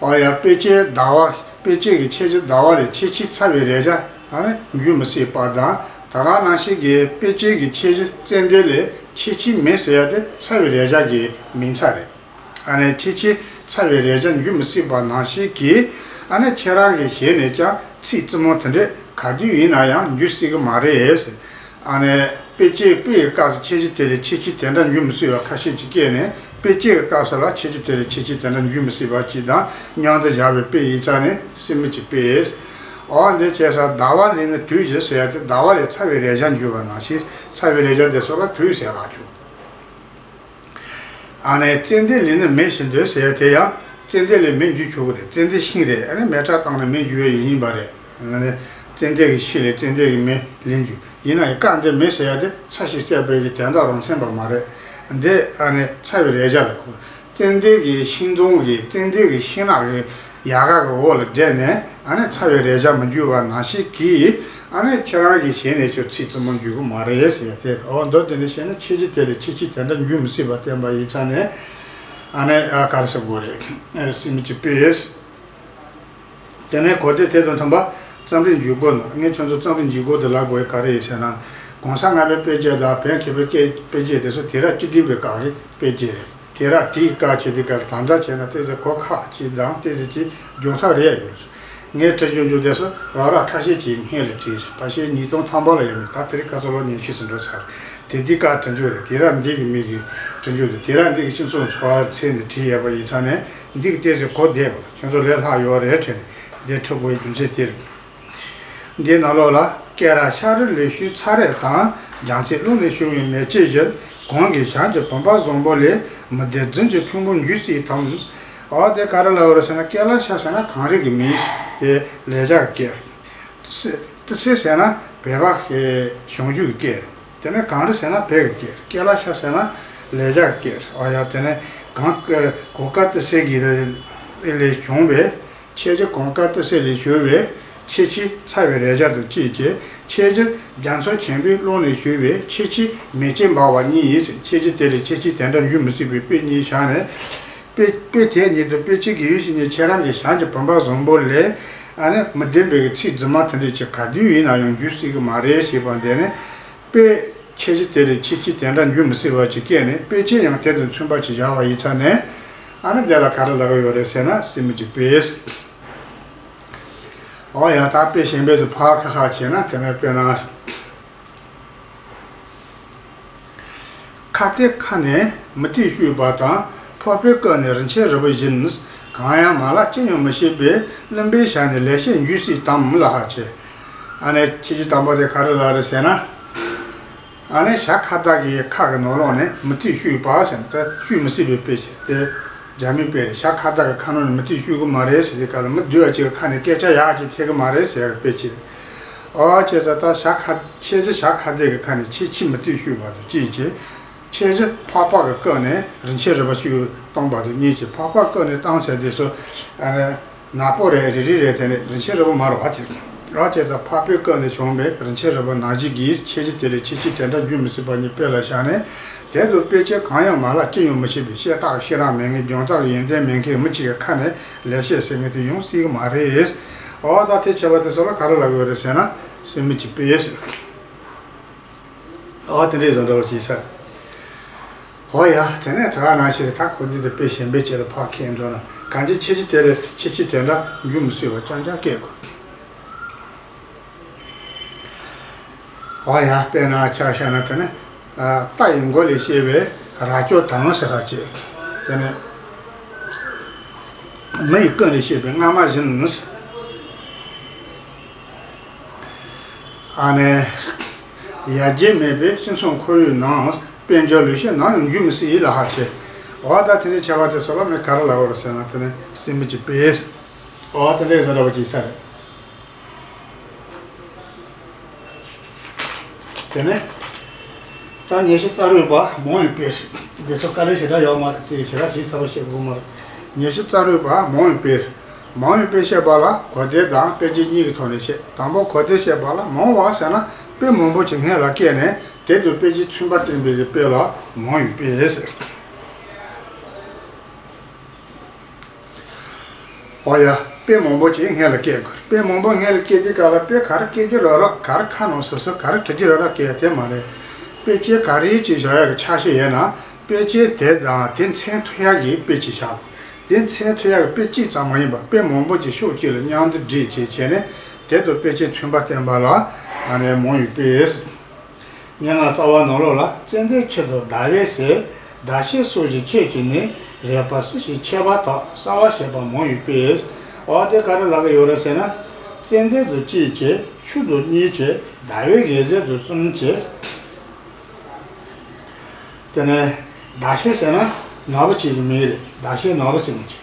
ཨོ་ཡ་དཔེ་ཅན་ཟླ་བ་དཔེ་ཅན་གྱི་ཁྱད་ཆོས་ཟླ་བ་ལས་ཁྱད་ཆོས་ཚ་བའི་རེག་བྱ་ཨ་ནི་འགྱུར་མི་སྲིད་པ་དང་ད་ག་ནང་བཞིན་གྱི་དཔེ་ཅན་གྱི་ཁྱད་ཆོས་ཙན་དན་ལས་ཁྱད་ཆོས་མེ་ཟེར་ཡ་དེ་ཚ་བའི་རེག་བྱ་གི་མིང་ཚ་རེད། ཨ་ནི་ཁྱད་ཆོས་ཚ་བའི་རེག་བྱ་འགྱུར་མི་སྲིད་པ་ནང་བཞིན་གྱི་ཨ་ནི་ཁྱེད་རང་གི་ཞལ་ནས་ཀྱང་ཚིག་རྩུབ་མོ་དེ་འདྲས་ག་དུས་ཡིན་ན་ཡང་འགྱུར་སྲིད་ཀྱི་མ་རེད། ཨ་ནི་དཔེ་ཅན་དཔེ་ཡི་སྐབས་སུ་ཁྱད་ཆོས་དེ་ལས་ཁྱད་ཆོས་དེ་འདྲ་འགྱུར་མི་སྲིད་པ་ཁ་ཤས་ཅིག་སྐྱེས་ནས་དཔེ་ཅན་གྱི་སྐབས་སུ་ལ་ཁྱད་ཆོས་དེ་ལས་ཁྱད་ཆོས་དེ་འདྲ་འགྱུར་མི་སྲིད་པ་ཅིག་དང་མཉམ་དུ་བཞག་པའི་དཔེ་ཡིན་ཙང་ནས་སྲིད་མི་གྱི་དཔེ། འོ་འདི་བྱས་ཙང་ཟླ་བ་ལས་ནི་དུས་བཞི་ཟེར་ཡ་དེ་ཟླ་བ་ལས་ཚ་བའི་རེག་བྱ་འགྱུར་བ་ནང་བཞིན་ཚ་བའི་རེག་བྱ་དེ་ཚོ་ལ་དུས་ཟེར་ལབ་ཆོག་ཨ་ནི་ཙན་དན་ལས་ནི་མེ་བཞིན་ཏེ་ཟེར་ཡ་དེ་ཡང་ཙན་དན་ལས་མེ་འགྱུར་ཆོག་གི་རེད། ཙན་དན་ཤིང་རེད། ཨ་ནི་མེ་སྲེག་བཏང་ནས་མེ་འགྱུར་བ་ཡིན་ཡིན་པ་རེད། ཨ་ནི་ ཙན་དན་གྱི་ཤིང་ལས་ཙན་དན་གྱི་མེ་ལེན་རྒྱུ་ཡིན་ན་ཡང་སྐབས་འདིར་མེ་ཟེར་ཡ་དེ་ཚ་ཞིང་བསྲེགས་པའི་གི་དོན་དག་རང་མཚན་པ་མ་རེད། འདི་ཨ་ནི་ཚ་བའི་རེག་བྱ་ལ་གོ། ཙན་དན་གྱི་ཤིང་སྡོང་གི་ཙན་དན་གྱི་ཤིང་ནགས་ཀྱི་ཡལ་ག་གི་འོག་ལ་བསྡད་ནས་ཨ་ནི་ཚ་བའི་རེག་བྱ་མི་འགྱུར་བ་ནང་བཞིན་གྱིས་ཨ་ནི་ཁྱེད་རང་གི་ཞལ་ནས་ཁྱོད་ཚིག་རྩུབ་མོ་འགྱུར་གི་མ་རེད་ཟེར་ཡ་དེ། འོ་མདོ་དེ་ནས་བཤད་ན་ཁྱེད་ཀྱིས་དེ་ལས་ཁྱེད་ཀྱིས་དེ་འདྲ་འགྱུར་མི་སྲིད་པ་བསྟན་པ་ཡིན་ཙང་ནས་ཨ་ནི་ཨ་ག་རེ་ཟེར་དགོས་རེད། སྲིད་མི་གཅིག་པས། དེ་ནས་གོ་བདེ་དེ་དང་མཐུན་པ་རྩོམ་རིག་འཇུག་སྒོ་ནི། ངས་ཁྱོད་ཚོ་རྩོམ་རིག་འཇུག་སྒོ་དེ་ལབ་དགོས་ག་རེ་ཡིན་ཟེར་ན། གོང་ས་ལྔ་པའི་དཔེ་རྒྱན་དང་བོད་མཁས་པའི་དཔེ་རྒྱན་དེ་ཚོ་དུས་རབས་བཅུ་བདུན་པའི་སྐབས་ཀྱི་དཔེ་རྒྱན་རེད། དུས་རབས་དེའི་སྐབས་བྱས་དུས་སྐབས་ལ་ད་ལྟ་བྱས་ན་ཏོག་ཙམ་གོ་ཁག་ཅིག་དང་ཏོག་ཙམ་ཅིག་འགྱུར་ཐབས་རེ་ཡོད་རེད། ངས་བྲིས་རྒྱུ་འཇུག་དེ་ཚོ་རག་རག་ཁ་ཤས་ཅིག་སྔོན་ལ་བྲིས་རེད། ཕལ་ཆེར་ཉིས་སྟོང་ཐམ་པ་ལ་ཡོད་མེད་ད་དེ་རིང་ཁ་སང་ལོ་ཉི་ཤུ་ཟིན་འགྲོ་ཚར་རེད། དེ་དུས་སྐབས་བྲིས་རྒྱུ་རེད། དུས་རབས་འདི་གི་མི་གི་བྲིས་རྒྱུ་རེད། དུས་རབས་འདི་གི་སྤྱི་ཚོགས་འཚོ་བ་མཚོན་ནས་བྲིས་ཡོད་པ་ཡིན་ཙང་ནས་འདི་གི་ཏོག་ཙམ་གོ་བདེ་བ། ཁྱོད་ཚོ་ལས་སླ་ཡོད་རེད་དྲན་ནས་འདི་ཐུག་པའི་རྒྱུ་མཚན་དེ་རེད། འདིའི་ནང་ལོགས་ལ། སྐེ་རགས་ཤ་རུས་ལས་བྱུང་ཚ་རེག་དང་། རྒྱ་མཚལ་རླུང་ལས་བྱུང་བའི་མེ་ལྕེ་བཞིན། གང་གིས་བྱང་གི་བུམ་པ་བཟང་པོ་ལས། མི་བདེ་རྫུན་གྱི་ཕུང་པོ་འགྱུར་སྲིད་དམ། འོ་དེ་ག་རེ་ལབ་པ་རེད་ཟེར་ན། སྐེ་ལ་ཤ་ཟེར་ན་གངས་རི་གི་མིང་། དེ་ལེགས་སྦྱར་གྱི་སྐེ། ཏི་སེ་ཟེར་ན་བོད་པ་གི་གཞུང་ཞུགས་ཀྱི་སྐད་རེད། དེ་ནས་གངས་རི་ཟེར་ན་བོད་ཀྱི་སྐད་རེད། སྐེ་ལ་ཤ་ཟེར་ན་ལེགས་སྦྱར་གྱི་སྐད་རེད། འོ་ཡ། དེ་ནས་གངས་གངས་དཀར་ཏི་སེ་གི་ལས་བྱུང་བའི་ཁྱེད་ཀྱི་གངས་དཀར་ཏི་སེ་ལས་བྱུང་བའི་ཁྱེད་ཀྱི་ཚ་བའི་རེག་བྱ་དང་བཅས་ཀྱི་ཁྱེད་ཀྱི་རྒྱ་མཚོ་ཆེན་པོའི་ཀླུང་ནས་བྱུང་བའི་ཁྱེད་ཀྱི་མེ་ལྕེ་འབར་བ་གཉིས་ཡིན། ཁྱེད་ཀྱི་དེ་ལས་ཁྱེད་ཀྱི་དེ་འདྲ་འགྱུར་མི་སྲིད་པའི་དཔེ་གཉིས་བཞག་ནས། དཔེ་དཔེ་དེ་ཉིད་དུ་དཔེ་ཆའི་དགེ་བའི་བཤེས་གཉེན་ཁྱེད་རང་གི་བྱང་གི་བུམ་པ་བཟང་པོ་ལས་ཨ་ནི་མི་བདེན་པའི་ཚིག་རྫུན་མ་དེ་འདྲ་ཅིག་ག་དུས་ཡིན་ན་ཡང་འགྱུར་སྲིད་ཀྱི་མ་རེད་ཞེས་པ་འདི་ནི་དཔེ་ཁྱེད་ཀྱི་དེ་ལས་ཁྱེད་ཀྱི་དེ་འདྲ་འགྱུར་མི་སྲིད་པ་ཅིག་སྐྱེས་ནས་དཔེ་ཆ་ཡང་དེ་དང་མཚུངས་པ་ཅིག་བཞག་པ་ཡིན་ཙང་ནས་ཨ་ནི་འདི་ལ་ག་རེ་ལབ་ཀྱི་ཡོད་རེད་ཟེར་ན་སྲིད་མི་གཅིག་པས། འོ་ཡ། ད་དཔེ་གཞན་པ་ཚོ་ཕར་ཁ་ཁ་བྱས་ན་དེ་ནས་དཔེར་ན། ཁ་ཏའི་ཁ་ནས་མུ་ཏིག་བཤུས་པ་དང་། ཕག་པའི་རྐུ་ནས་རིན་ཆེན་རིལ་བུ་བཞིན། གང་ཡང་མ་ལགས་ཅི་ཡང་མི་ཤེས་པས། བླུན་པོའི་ཞལ་ནས་ལེགས་བཤད་འགྱུར་སྲིད་དམ་ལ་ཧ་ཆེ། ཨ་ནི་ཁྱེད་ཀྱི་དང་པོ་དེ་ག་རེ་ལབ་རེད་ཟེར་ན། ཨ་ནི་ཞྭ་ཁ་བཏགས་ཀྱི་ཁ་གི་ནང་ལོགས་ནས་མུ་ཏིག་བཤུས་པ་ཟེར་ན་ད་བཤུས་མི་སྲིད་པའི་དཔེ་བྱས་ཏེ། རྒྱ་མིའི་དཔེ་རེད། ཞྭ་ཁ་བཏགས་ཀྱི་ཁ་ནང་ནས་མུ་ཏིག་བཤུས་ཀྱི་མ་རེད་ཟེར་དུས་སྐབས་ལ་མི་སྡུག་པ་ཅིག་གི་ཁ་ནས་སྐད་ཆ་ཡག་ཅིག་ཐེག་གི་མ་རེད་ཟེར་བའི་དཔེ་ཅིག་རེད། ཨོ་ཁྱེད་ཚོ་ད་ཞྭ་ཁ་ཁྱེད་ཀྱི་ཞྭ་ཁ་བཏགས་ཀྱི་ཁ་ནས་ཁྱེད་ཀྱི་མུ་ཏིག་བཤུས་པ་དང་གཅིག་བྱས། ཁྱེད་ཀྱི་ཕག་པ་གི་རྐུ་ནས་རིན་ཆེན་རིལ་བུ་བཤུས་བཏང་པ་དང་གཉིས་བྱས། ཕག་པ་རྐུ་ནས་བཏང་ཟེར་དུས་སུ་ཨ་ནི་ནག་པོ་རེད། རིལ་རིལ་རེད། དེ་ནས་རིན་ཆེན་རིལ་བུ་མ་རེད་པ་ཅིག་ཨོ་ཁྱེད་ཚོ་ཕག་པའི་རྐུ་ནས་བྱུང་བའི་རིན་ཆེན་རིལ་བུ་ནང་བཞིན་གྱིས་ཁྱེད་ཀྱི་དེ་ལས་ཁྱེད་ཀྱི་དེ་འདྲ་འགྱུར་མི་སྲིད་པ་གཉིས་དཔེ་ལ་བཞག་ནས། དེ་ཚོ་དཔེ་ཆ་གང་ཡང་མ་ལགས་ཅི་ཡང་མི་ཤེས་པའི་བཤད་སྟགས་ཤེས་རབ་མེད་མཁན་རྒྱང་ཐག་ཡོན་ཏན་མེད་མཁན་མི་གཅིག་གི་ཁ་ནས་ལེགས་བཤད་ཟེར་མཁན་དེ་ཡོང་སྲིད་ཀྱི་མ་རེད། འོ་ད་དེ་བྱས་པ་དེ་ཚོ་ལ་ག་རེ་ལབ་ཀྱི་ཡོད་རེད་ཟེར་ན་སྲིད་མི་གཅིག་པས། འོ་དེ་འདྲའི་བཟོ་འདྲ་བ་ཅིག་ཟེར། འོ་ཡ། དེ་ནས་ད་ག་ནང་བཞིན་ད་གོ་འདི་དེ་དཔེ་གཞན་པའི་ཆེད་ལ་ཕར་འཁྱེར་འགྲོ་ན་གང་ཅི་ཁྱེད་ཀྱི་དེ་ལས་ཁྱེད་ཀྱི་དེ་འདྲ་འགྱུར་མི་སྲིད་པ་རྐྱང་རྐྱང་སྐད་དགོས། འོ་ཡ། དཔེར་ན་ཆ་བཞག་ན་དེ་ནི། ཨ། རྟ་ཡི་མགོ་ལས་སྐྱེས་པའི་རྭ་ཅོ་དང་ཟེར་ཁ་ཅིག་དེ་ནི། མི་ཡི་རྐུ་ནས་སྐྱེས་པའི་རྔ་མ་བཞིན། ཨ་ནི། ཡར་རྒྱས་མེད་པའི་སྤྱི་ཚོགས་ཁོར་ཡུག་ནང་དཔལ་འབྱོར་ལུས་ཤེས་ནམ་ཡང་འགྱུར་མི་སྲིད་ཡིད་ལ་ཧ་ཆེ། འོ་ད་དེ་ནི་ཆ་བ་དེ་ཚོ་ལ་མི་ག་རེ་ལབ་དགོས་རེད་ཟེར་ན་དེ་ནི་སྲིད་མི་གཅིག་པས། འོ་དེ་འདྲའི་བཟོ་འདྲ་བ་ཅིག་ས་རེད། དེ་ནས། ད་ཉི་ཤུ་རྩ་དྲུག་པ་མང་ཡང་དཔེ། འདི་ཚོ་དཀའ་ལས་ཞེ་དྲག་ཡོད་མ་རེད། དེ་ཞེ་དྲག་ཞིབ་ཚགས་པོ་བཤད་དགོས་མ་རེད། ཉི་ཤུ་རྩ་དྲུག་པ་མང་ཡང་དཔེ། མང་ཡང་དཔེ་བཤད་པ་ལ་གོ་བདེ་དང་དཔེ་ཅན་གཉིས་ཀྱི་ཐོག་ནས་བཤད། དང་པོ་གོ་བདེ་བཤད་པ་ལ་མང་བ་ཟེར་ན་དཔེ་མང་པོ་ཅིག་སྔོན་ལ་བཀལ་ནས་དེ་དང་དཔེ་ཅན་མཚུངས་པ་བསྟན་པའི་དཔེ་ལ་མང་ཡང་དཔེ་ཟེར། འོ་ཡ། དཔེ་མང་པོ་ཅིག་སྔོན་ལ་བཀལ་དགོས། དཔེ་མང་པོ་སྔོན་ལ་བཀལ་དུས་སྐབས་ལ་དཔེ་ག་རེ་བཀལ་གྱི་རག་རག་ག་རེ་ཁ་ནང་སོ་སོ་ག་རེ་བྲི་གྱི་རག་རག་བཀལ་ཡ་དེ་མ་རེད། དཔེ་ཅན་ག་རེ་ཅིག་བཞག་ཡག་གི་ཆ་ཤས་ཡོད་ན་དཔེ་ཅན་དེ་དང་དེ་མཚོན་ཐུབ་ཡག་གི་དཔེ་ཅིག་བཞག་དགོས། དེ་མཚོན་ཐུབ་ཡག་གི་དཔེ་གཅིག་ཙམ་མ་ཡིན་པར་དཔེ་མང་པོ་ཅིག་ཕྱོགས་གཅིག་ལ་མཉམ་དུ་སྒྲིག་བྱས་བྱས་ནས་དེ་དང་དཔེ་ཅན་མཚུངས་པ་བསྟན་པ་ལ་ཨ་ནི་མང་ཡང་དཔེ། སྙན་ངག་རྩ་བ་ནང་ལོགས་ལ་ཙན་དན་ཆུ་དང་ཟླ་བའི་ཟེར། ཟླ་ཤེལ་སོགས་ཀྱི་ཆོས་ཀྱིས་ནི། རེག་པ་སྲིད་ཞིའི་ཁྱད་པར་དག་གསལ་བར་བྱེད་པ་མང་ཡང་དཔེ། འོ་དེ་ག་རེ་ལབ་ཀྱི་ཡོད་རེད་ཟེར་ན། ཙན་དན་དང་གཅིག་བྱས། ཆུ་དང་གཉིས་བྱས། ཟླ་བའི་འོད་ཟེར་དང་གསུམ་བྱས། དེ་ནས་ཟླ་ཤེལ་ཟེར་ན་ནོར་བུ་གཅིག་གི་མིང་རེད། ཟླ་ཤེལ་ནོར་བུ་ཟེར་ནས་བྱས།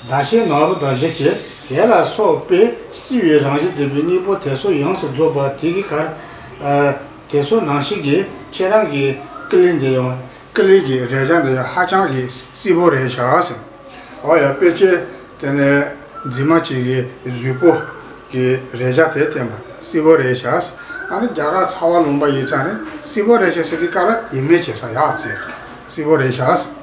ཟླ་ཤེལ་ནོར་བུ་དང་བཞི་བཅས་དེ་ལ་སོགས་པའི་བསིལ་བའི་རང་བཞིན་ལྡན་པའི་དངོས་པོ་དེ་ཚོ་ཡོངས་སུ་རྫོགས་པ་དེ་གི་ཁར། ཨ། དེ་ཚོ་ནང་བཞིན་གྱི་ཁྱེད་རང་གི་ཀུ་ལི་འདི་ཡང་ཀུ་ལི་གི་རས་ཆ་འདི་ཡང་ཧ་ཅང་གི་བསིལ་པོ་རེད་ཤག་ཟེར། འོ་ཡ། དཔེ་ཆའི་དེ་ནས་མཛེས་མ་ཅིག་གི་གཟུགས་པོ་གི་རས་ཆ་དེ་བསྟན་པ་བསིལ་པོ་རེད་ཤག། ཨ་ནི་རྒྱ་གར་ཚ་བ་ལུང་པ་ཡིན་ཙང་ནི་བསིལ་པོ་རེད་ཤག་ཟེར་དུས་སྐབས་ལ་ཡིད་མེད་བྱེད་ས་ཡག་ཙེ་བསིལ་པོ་རེད་ཤག།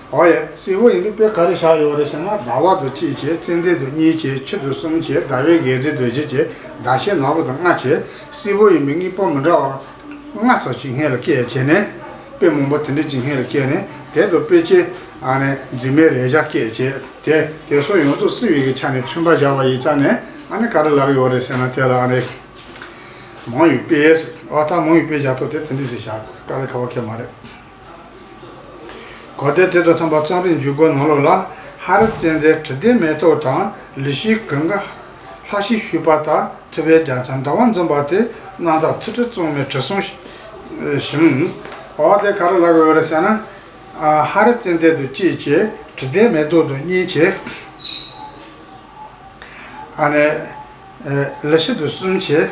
འོ་ཡ། བསིལ་པོ་ཡིན་དུས་དཔེ་ག་རེ་བཞག་ཡོད་རེད་ཟེར་ན། ཟླ་བ་དང་གཅིག་བྱས། ཙན་དན་དང་གཉིས་བྱས། ཆུ་དང་གསུམ་བྱས། ཟླ་བའི་གེགས་རྫས་དང་བཞི་བྱས། ཟླ་ཤེལ་ནོར་བུ་དང་ལྔ་བྱས། བསིལ་པོ་ཡིན་པའི་དངོས་པོ་མི་འདྲ་བ་ལྔ་ཙམ་ཞིག་སྔོན་ལ་བཀལ་བྱས་ནས། དཔེ་མང་པོ་དེ་འདྲ་ཅིག་སྔོན་ལ་བཀལ་ནས། དེ་དང་དཔེ་ཆའི་ཨ་ནི་མཛེས་མའི་རས་ཆ་བཀལ་བྱས། དེ་དེ་ཚོ་ཡོངས་རྫོགས་བསིལ་བའི་གི་ཆ་ནས་མཚོན་པ་བཞག་པ་ཡིན་ཙང་ནས། ཨ་ནི་ག་རེ་ལབ་ཡོད་རེད་ཟེར་ན། དེ་ལ་ཨ་ནི་མང་བའི་དཔེ། འོ་ད་མང་བའི་དཔེ་བཞག་ཐོག་དེ་དེ་འདྲ་ཞིག་བཞག་དཀའ་ལས་ཁག་པོ་ཁེལ་མ་རེད། གོ་དེབ་དེ་དང་མཐུན་པ་རྩོམ་རིག་འཇུག་སྒོ་ནང་ལོགས་ལ། ཧ་རི་ཙན་དན་དྲི་ལྡན་མེ་ཏོག་དང་། ལི་ཤི་གངྒཱ་ལྷ་བཞི་བཞུགས་པ་དང་། ཐུབ་པའི་རྒྱལ་མཚན་འདབ་བ་འཛིན་པ་སྟེ། རྣམ་དག་ཚིག་ཁྲི་གཙང་མའི་དྲི་བསུང་ཞིམ། འོ་དེ་ག་རེ་ལབ་ཡོད་རེད་ཟེར་ན། ཨ། ཧ་རི་ཙན་དན་དང་གཅིག་བྱས། དྲི་ལྡན་མེ་ཏོག་དང་གཉིས་བྱས། ཨ་ནི། ཨེ། ལི་ཤི་དང་གསུམ་བྱས།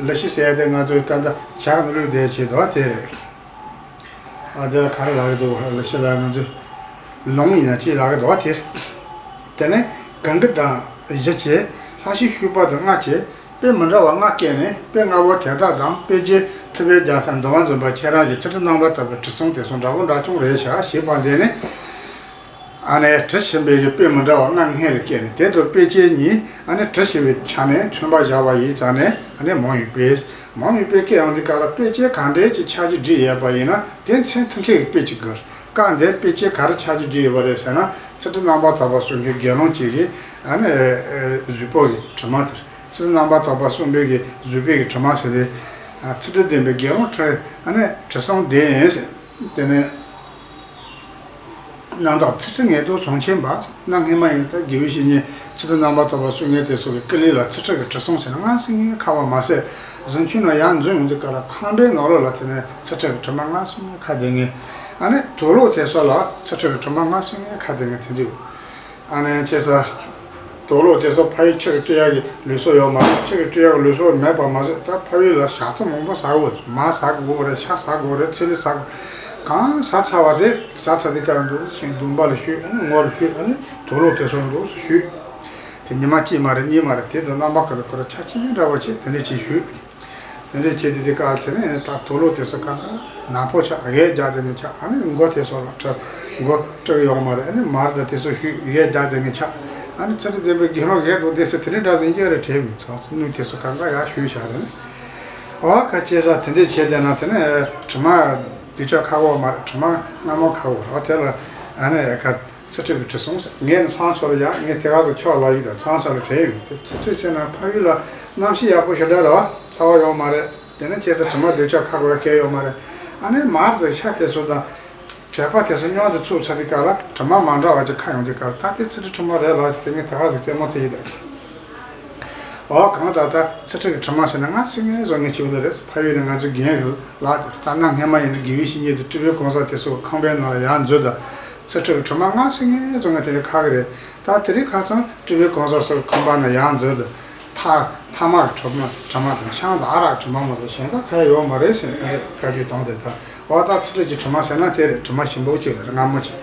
ལི་ཤི་ཟེར་ཡ་དེ་ང་ཚོའི་ད་ལྟ་ཇ་གང་བླུགས་བསྡད་བྱས་འདུག་པ་དེ་རེད། ཨ། དེ་ལ་ག་རེ་ལབ་ཀྱི་འདུག། ལི་ཤི་ལ་ང་ཚོས་ལུང་ཡིན་ན་ཅི་ལབ་ཀྱི་འདུག་པ་དེ་རེད། དེ་ནས་གངྒཱ་དང་བཞི་བྱས། ལྷ་བཞི་བཞུགས་པ་དང་ལྔ་བྱས། དཔེ་མི་འདྲ་བ་ལྔ་བཀལ་ནས། དཔེ་ལྔ་པོ་དེ་དག་དང་། དཔེ་ཆའི་ཐུབ་པའི་རྒྱལ་མཚན་འདབ་བ་འཛིན་པ་ཁྱེད་རང་གི་ཚིག་ཁྲི་རྣམ་པར་དག་པའི་དྲི་བསུང་དེ་ཚོ་འདྲ་པོ་འདྲ་བྱུང་རེད་ཤག་ཞེས་པ་འདི་ནི། ཨ་ནི་དྲི་ཞིམ་པའི་གི་དཔེ་མི་འདྲ་བ་ལྔ་སྔོན་ལ་བཀལ་ནས། དེ་དང་དཔེ་ཆའི་གཉིས། ཨ་ནི་དྲི་ཞིམ་པའི་ཆ་ནས་མཚོན་པ་བཞག་པ་ཡིན་ཙང་ནས། ཨ་ནི་མང་བའི་དཔེ། མང་བའི་དཔེ་བཀལ་ཡོང་དུས་སྐབས་ལ། དཔེ་ཆ་ག་འདྲའི་ཅིག་ཆ་རྒྱུས་བསྒྲིགས་ཡོད་པ་ཡིན་ན་དེ་མཚོན་ཐུབ་མཁན་གྱི་དཔེ་ཅིག་དགོས། སྐབས་འདིར་དཔེ་ཆ་ག་རེ་ཆ་རྒྱུས་བསྒྲིགས་ཡོད་པ་རེད་ཟེར་ན། ཚིག་ཁྲི་རྣམ་པར་དག་པ་གསུང་མཁན་དགེ་སློང་ཅིག་གི། ཨ་ནི་གཟུགས་པོ་གི་དྲི་མ་དེ། ཚིག་ཁྲི་རྣམ་པར་དག་པ་གསུང་མཁན་གྱི་གཟུགས་པོ་གི་དྲི་མ་ཟེར་ཏེ། ཨ། ཚིག་ཁྲི་ལྡན་པའི་དགེ་སློང་ཁྲི། ཨ་ནི་དྲི་བསུང་ལྡན་ཟེར། དེ་ནས། རྣམ་དག་ཚིག་ཁྲི་ངད་དུ་བཟུང་བྱས་པ། གནའ་སྔ་མ་ཡིན་ན་དགེ་བའི་བཤེས་གཉེན་ཚིག་ཁྲི་རྣམ་པར་དག་པ་གསུང་མཁན་དེ་ཚོ་གི་ཀུ་ལི་ལ་ཚིག་ཁྲི་གི་དྲི་བསུང་ཟེར་ན་སྔར་སྲོལ་ངན་ཁ་བ་མ་ཟད། གཟིམ་ཆུང་ནང་ཡར་འཛུལ་ཡོང་དུས་སྐབས་ལ་ཁང་པའི་ནང་ལོགས་ལ། དེ་ནས་ཚིག་ཁྲི་གི་དྲི་མ་སྔར་སྲོལ་ངན་ཁ་བསྡད་མཁན། ཨ་ནི་དུག་ལོག་དེ་ཚོ་ལ་ཚིག་ཁྲི་གི་དྲི་མ་སྔར་སྲོལ་ངན་ཁ་བསྡད་མཁན་དེ་འདྲ། ཨ་ནི་བྱས་ཙང་། དུག་ལོག་དེ་ཚོ་ཕ་ཡུལ་ཕྱི་གི་སྤྲོད་ཡག་གི་ལུགས་སྲོལ་ཡོད་མ་རེད། ཕྱི་གི་སྤྲོད་ཡག་གི་ལུགས་སྲོལ་མེད་པ་མ་ཟད། ད་ཕ་ཡུལ་ལ་ཞག་རྩི་མང་པོ་ཟ་དགོས། མར་ཟ་དགོས་རེད། ཤ་ཟ་དགོས་རེད། ཚི་ལི་ཟ་དགོས། གང་ཟ་ཚར་བ་དེ། ཟ་ཚར་དུས་སྐབས་འདུག་སེ་གདོང་པ་ལ་བཤུས། ཨ་ནི་ངོ་ལ་བཤུས། ཨ་ནི་དུག་ལོག་དེ་ཚོ་འདུག་སེ་བཤུས། དེ་ཉི་མ་གཅིག་མ་རེད། གཉིས་མ་རེད། དེ་དང་རྣམ་པ་ཁ་ལ་ཁོ་ར་ཆ་ཆེན་འདྲ་བ་བྱས། དེ་འདྲ་ཅིག་བཤུས། དེ་འདྲ་བྱས་དུས་དེ་ག་ལ། དེ་ནས་ད་དུག་ལོག་དེ་ཚོ་གང་ག་ནག་པོ་ཆགས། གཡས་རྒྱག་དེ་ནས་ཆགས། ཨ་ནི་མགོ་དེ་ཚོ་ལ་སྤྲ། མགོ་སྤྲ་ཡོང་མ་རེད། ཨ་ནི་མར་དང་དེ་ཚོ་བཤུས། གཡས་རྒྱག་དེ་ནས་ཆགས། ཨ་ནི་ཚིག་ཁྲི་ལྡན་པའི་དགེ་སློང་གཡས་དང་དེ་ཚོ་དེ་འདྲ་འདྲ་ཟིན་གྱི་རེད། དྲན་མི་ཚོགས་སྣུམ་དེ་ཚོ་གང་ག་ཡར་བཤུས་བཞག་རེད། ཨོ་ཁ་ཅེ་ས་དེ་འདྲ་བྱས་བསྡད་ན། དེ་ནས་དྲི་མ་སྡོད་ཆོག་ཁག་པོ་མ་རེད། དྲི་མ་སྔ་མོ་ཁག་པོ་རེད། ཨོ་དེ་ལ་ཨ་ནི་ཡ་ཁ། ཚིག་ཁྲི་གི་དྲི་བསུང་ཟེར། ངས་ནི་ཚང་ཚོ་ལ་ཡ། ངས་དེ་ག་ཚོད་ཆོག་ལབ་ཡོད་དང་། ཚང་ཚོ་ལ་དྲན་ཡོད། དེ་ཚིག་ཁྲི་ཟེར་ན་ཕ་ཡུལ་ལ་གནམ་གཤིས་ཡག་པོ་ཞེ་དྲག་རེད་པ། ཚ་བ་ཡོད་མ་རེད། དེ་ནས་བྱས་ཙང་དྲི་མ་སྡོད་ཆོག་ཁག་པོ་གང་ཡང་ཡོད་མ་རེད། ཨ་ནི་མར་དང་ཤ་དེ་ཚོ་དང་། དྲེག་པ་དེ་ཚོ་མཉམ་དུ་ཚུགས་ཚར་དུས་སྐབས་ལ་དྲི་མ་མ་འདྲ་བ་ཅིག་ཁ་ཡོང་དུས་སྐབས་ལ། ད་དེ་ཚིག་ཁྲི་དྲི་མ་རེད་ལབ་བྱས། དེ་ངས་དེ་ག་ཚོད་རྩེད་མོ་རྩེ་ཡོད་དང་། ཨོ་གང་ལྟར་ད་ཚིག་ཁྲི་གི་དྲི་མ་ཟེར་ན་སྔར་སྲོལ་ངན་བཟོ་མཁན་ཅིག་ཡོད་རེད། ཕ་ཡུལ་ནས་ང་ཚོའི་རྒན་ལགས་དེ། ད་གནའ་སྔ་མ་ཡིན་ན་དགེ་བའི་བཤེས་གཉེན་དང་སྤྲུལ་པའི་གོང་ས་དེ་ཚོ་ཁང་པའི་ནང་ལ་ཡར་འཛུལ་དང་། ཚིག་ཁྲི་གི་དྲི་མ་སྔར་སྲོལ་ངན་བཟོ་མཁན་དེ་འདྲ་ཁག་གི་རེད། ད་དེ་རིང་ཁ་སང་སྤྲུལ་པའི་གོང་ས་སོགས་ཁང་པ་ནང་ཡར་འཛུལ་དང་། ཐ་ཐ་མག་གི་དྲི་མ། དྲི་མ་དང་ཆང་དང་ཨ་རག་གི་དྲི་མ་མ་གཏོགས་གཞན་དག་གང་ཡང་ཡོད་མ་རེད་ཟེར་ནས་ཨ་འདྲ་བཀའ་བཀྱོན་བཏང་དེ། ད་འོ་ད་ཚིག་ཁྲི་གི་དྲི་མ་ཟེར་ན་དེ་རེད། དྲི་མ་ཞིམ་པོ་ཅིག་རེད། མངར་མོ་ཅིག།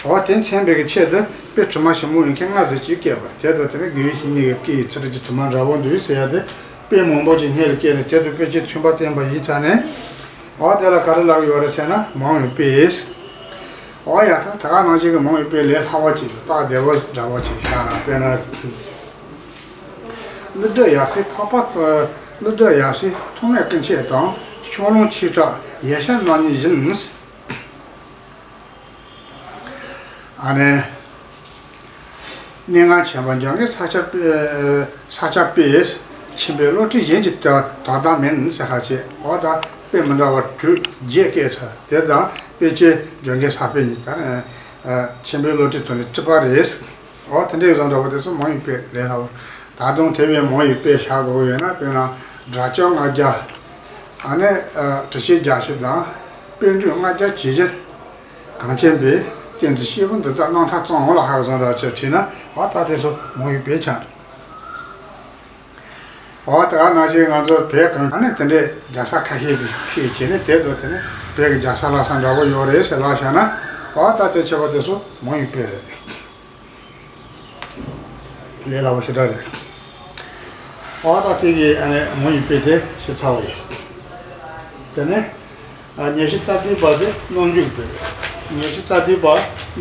འོ་དེ་མཚོན་པའི་གི་ཆེད་དུ་དཔེ་དྲི་མ་ཞིམ་པོ་ཡོད་མཁན་ལྔ་ཟེར་གྱི་བཀལ་བ་རེད། དེ་དང་དེ་ནས་དགེ་བའི་བཤེས་གཉེན་གྱིས་བཀལ་ཡི་ཚིག་ཁྲི་གི་དྲི་མ་འདྲ་པོ་འདུག་ཟེར་ཡ་དེ། དཔེ་མང་པོ་ཅིག་སྔོན་ལ་བཀལ་ནས་དེ་དང་དཔེ་ཆའི་མཚོན་པ་བསྟན་པ་ཡིན་ཙང་ནས། འོ་དེ་ལ་ག་རེ་ལབ་ཡོད་རེད་ཟེར་ན། མང་བའི་དཔེ། འོ་ཡ། ད་ད་ག་ནང་བཞིན་གྱི་མང་བའི་དཔེ་ལས་སླ་བ་ཅིག་དང་སྟབས་བདེ་བ་འདྲ་བ་ཅིག་བཞག་ན། དཔེར་ན། ཀླུ་སྒྲུབ་ཡབ་སྲས་འཕགས་པ། ཀླུ་སྒྲུབ་ཡབ་སྲས་ཐོགས་མེད་སྐུ་མཆེད་དང་། ཆོས་ལོངས་ཆོས་གྲགས་ཡེ་ཤེས་རྣམ་གཉིས་བཞིན། ཨ་ནི། གནས་ལྔ་ཆེན་པོ་འཇམ་མགོན་ས་སྐྱ་པའི། ས་སྐྱ་པའི་མཆིམས་ཕུའི་བློ་གྲོས་གཞན་གྱི་དོ་དོ་དམ་མིན་ཟེར་ཁ་ཅིག། འོ་ད་དཔེ་མི་འདྲ་བ་དྲུག་བརྒྱད་བཀལ་ཚར། དེ་དང་དཔེ་ཆའི་འཇམ་མགོན་ས་པཎ་གཉིས་དང་། ཨ། མཆིམས་ཕུའི་བློ་གྲོས་ཐོག་ནས་གཅིག་པ་རེད། འོ་དེ་འདྲའི་བཟོ་འདྲ་པོ་དེ་ཚོ་མང་བའི་དཔེ་ལས་སླ་བོ། ད་དུང་དེ་བས་མང་བའི་དཔེ་བཞག་དགོས་ཡོད་ན། དཔེར་ན་སྒྲ་སྐྱོང་ལྔ་བརྒྱ། ཨ་ནི། ཨ། དྲི་ཆབ་བརྒྱད་ཅུ་དང་། པད་སྒྲོན་ལྔ་བརྒྱ་ཇི་བཞིན། གངས་ཅན་པའི་ གཏན་ཚིགས་ཤེས་པ་འདི་དག་རྣམ་ཐར་གཙང་བོ་ལ་ཧ་གོ་བཟོ་འདྲ་ཅིག་བྲིས་ན་འོ་ད་དེ་ཚོ་མོ་ཡི་དཔེ་ཆ་འདུག་འོ་ད་ག་ནང་བཞིན་ང་ཚོ་བོད་གངས་ཨ་ནི་དེ་འདྲའི་རྒྱལ་ས་ཁ་ཤས་ཅིག་ཁྲིད་བྱས་ནས་དེ་དུ་དེ་ནི་བོད་ཀྱི་རྒྱལ་ས་ལྷ་ས་འདྲ་པོ་ཡོད་རེད་ཟེར་ལབ་བཞག་ན་འོ་ད་དེ་བྱས་པ་དེ་ཚོ་མོ་ཡི་དཔེ་རེད། ལས་སླ་པོ་ཞེ་དྲག་རེད། འོ་ད་དེ་གི་ཨ་ནི་མོ་ཡི་དཔེ་དེ་ཞིག་ཚར་བ་ཡིན། དེ་ནས་ཉེར་བཞི་རྩ་བདུན་པ་དེ་རྣམ་འགྱུར་དཔེ་རེད། ཉེར་བཞི་རྩ་བདུན་པ་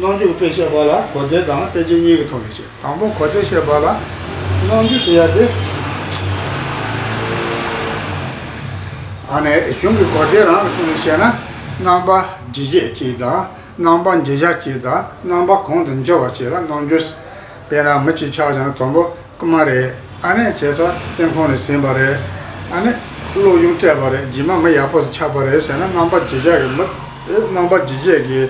རྣམ་འགྱུར་དཔེ་བཤད་པ་ལ་གོ་བདེ་དང་དཔེ་ཅན་གཉིས་ཀྱི་ཐོག་ནས་བཤད། དང་པོ་གོ་བདེ་བཤད་པ་ལ་རྣམ་འགྱུར་ཟེར་ཡ་དེ་ཨ་ནི་གཞུང་གི་གོ་བདེ་རང་གི་ཐོག་ནས་བཤད་ན་རྣམ་པ་འཇིགས་བྱེད་ཅིག་དང་། རྣམ་པ་འཇིགས་བྱེད་ཅིག་དང་རྣམ་པ་གང་དུ་འགྱུར་བ་ཅིག་ལ་རྣམ་འགྱུར། དཔེར་ན་མི་གཅིག་ཆགས་བྱུང་ན་དང་པོ་རྐུ་མ་རེད། ཨ་ནི་བྱས་ཙང་བཙོན་ཁང་ནས་ཟིན་པ་རེད། ཨ་ནི་བློ་གཡེང་སྤྲད་པ་རེད། རྗེས་མ་མི་ཡག་པོ་ཞིག་ཆགས་པ་རེད་ཟེར་ན་རྣམ་པ་འཇིགས་བྱེད་ཀྱི་མི། རྣམ་པ་འཇིགས་བྱེད་ཀྱི་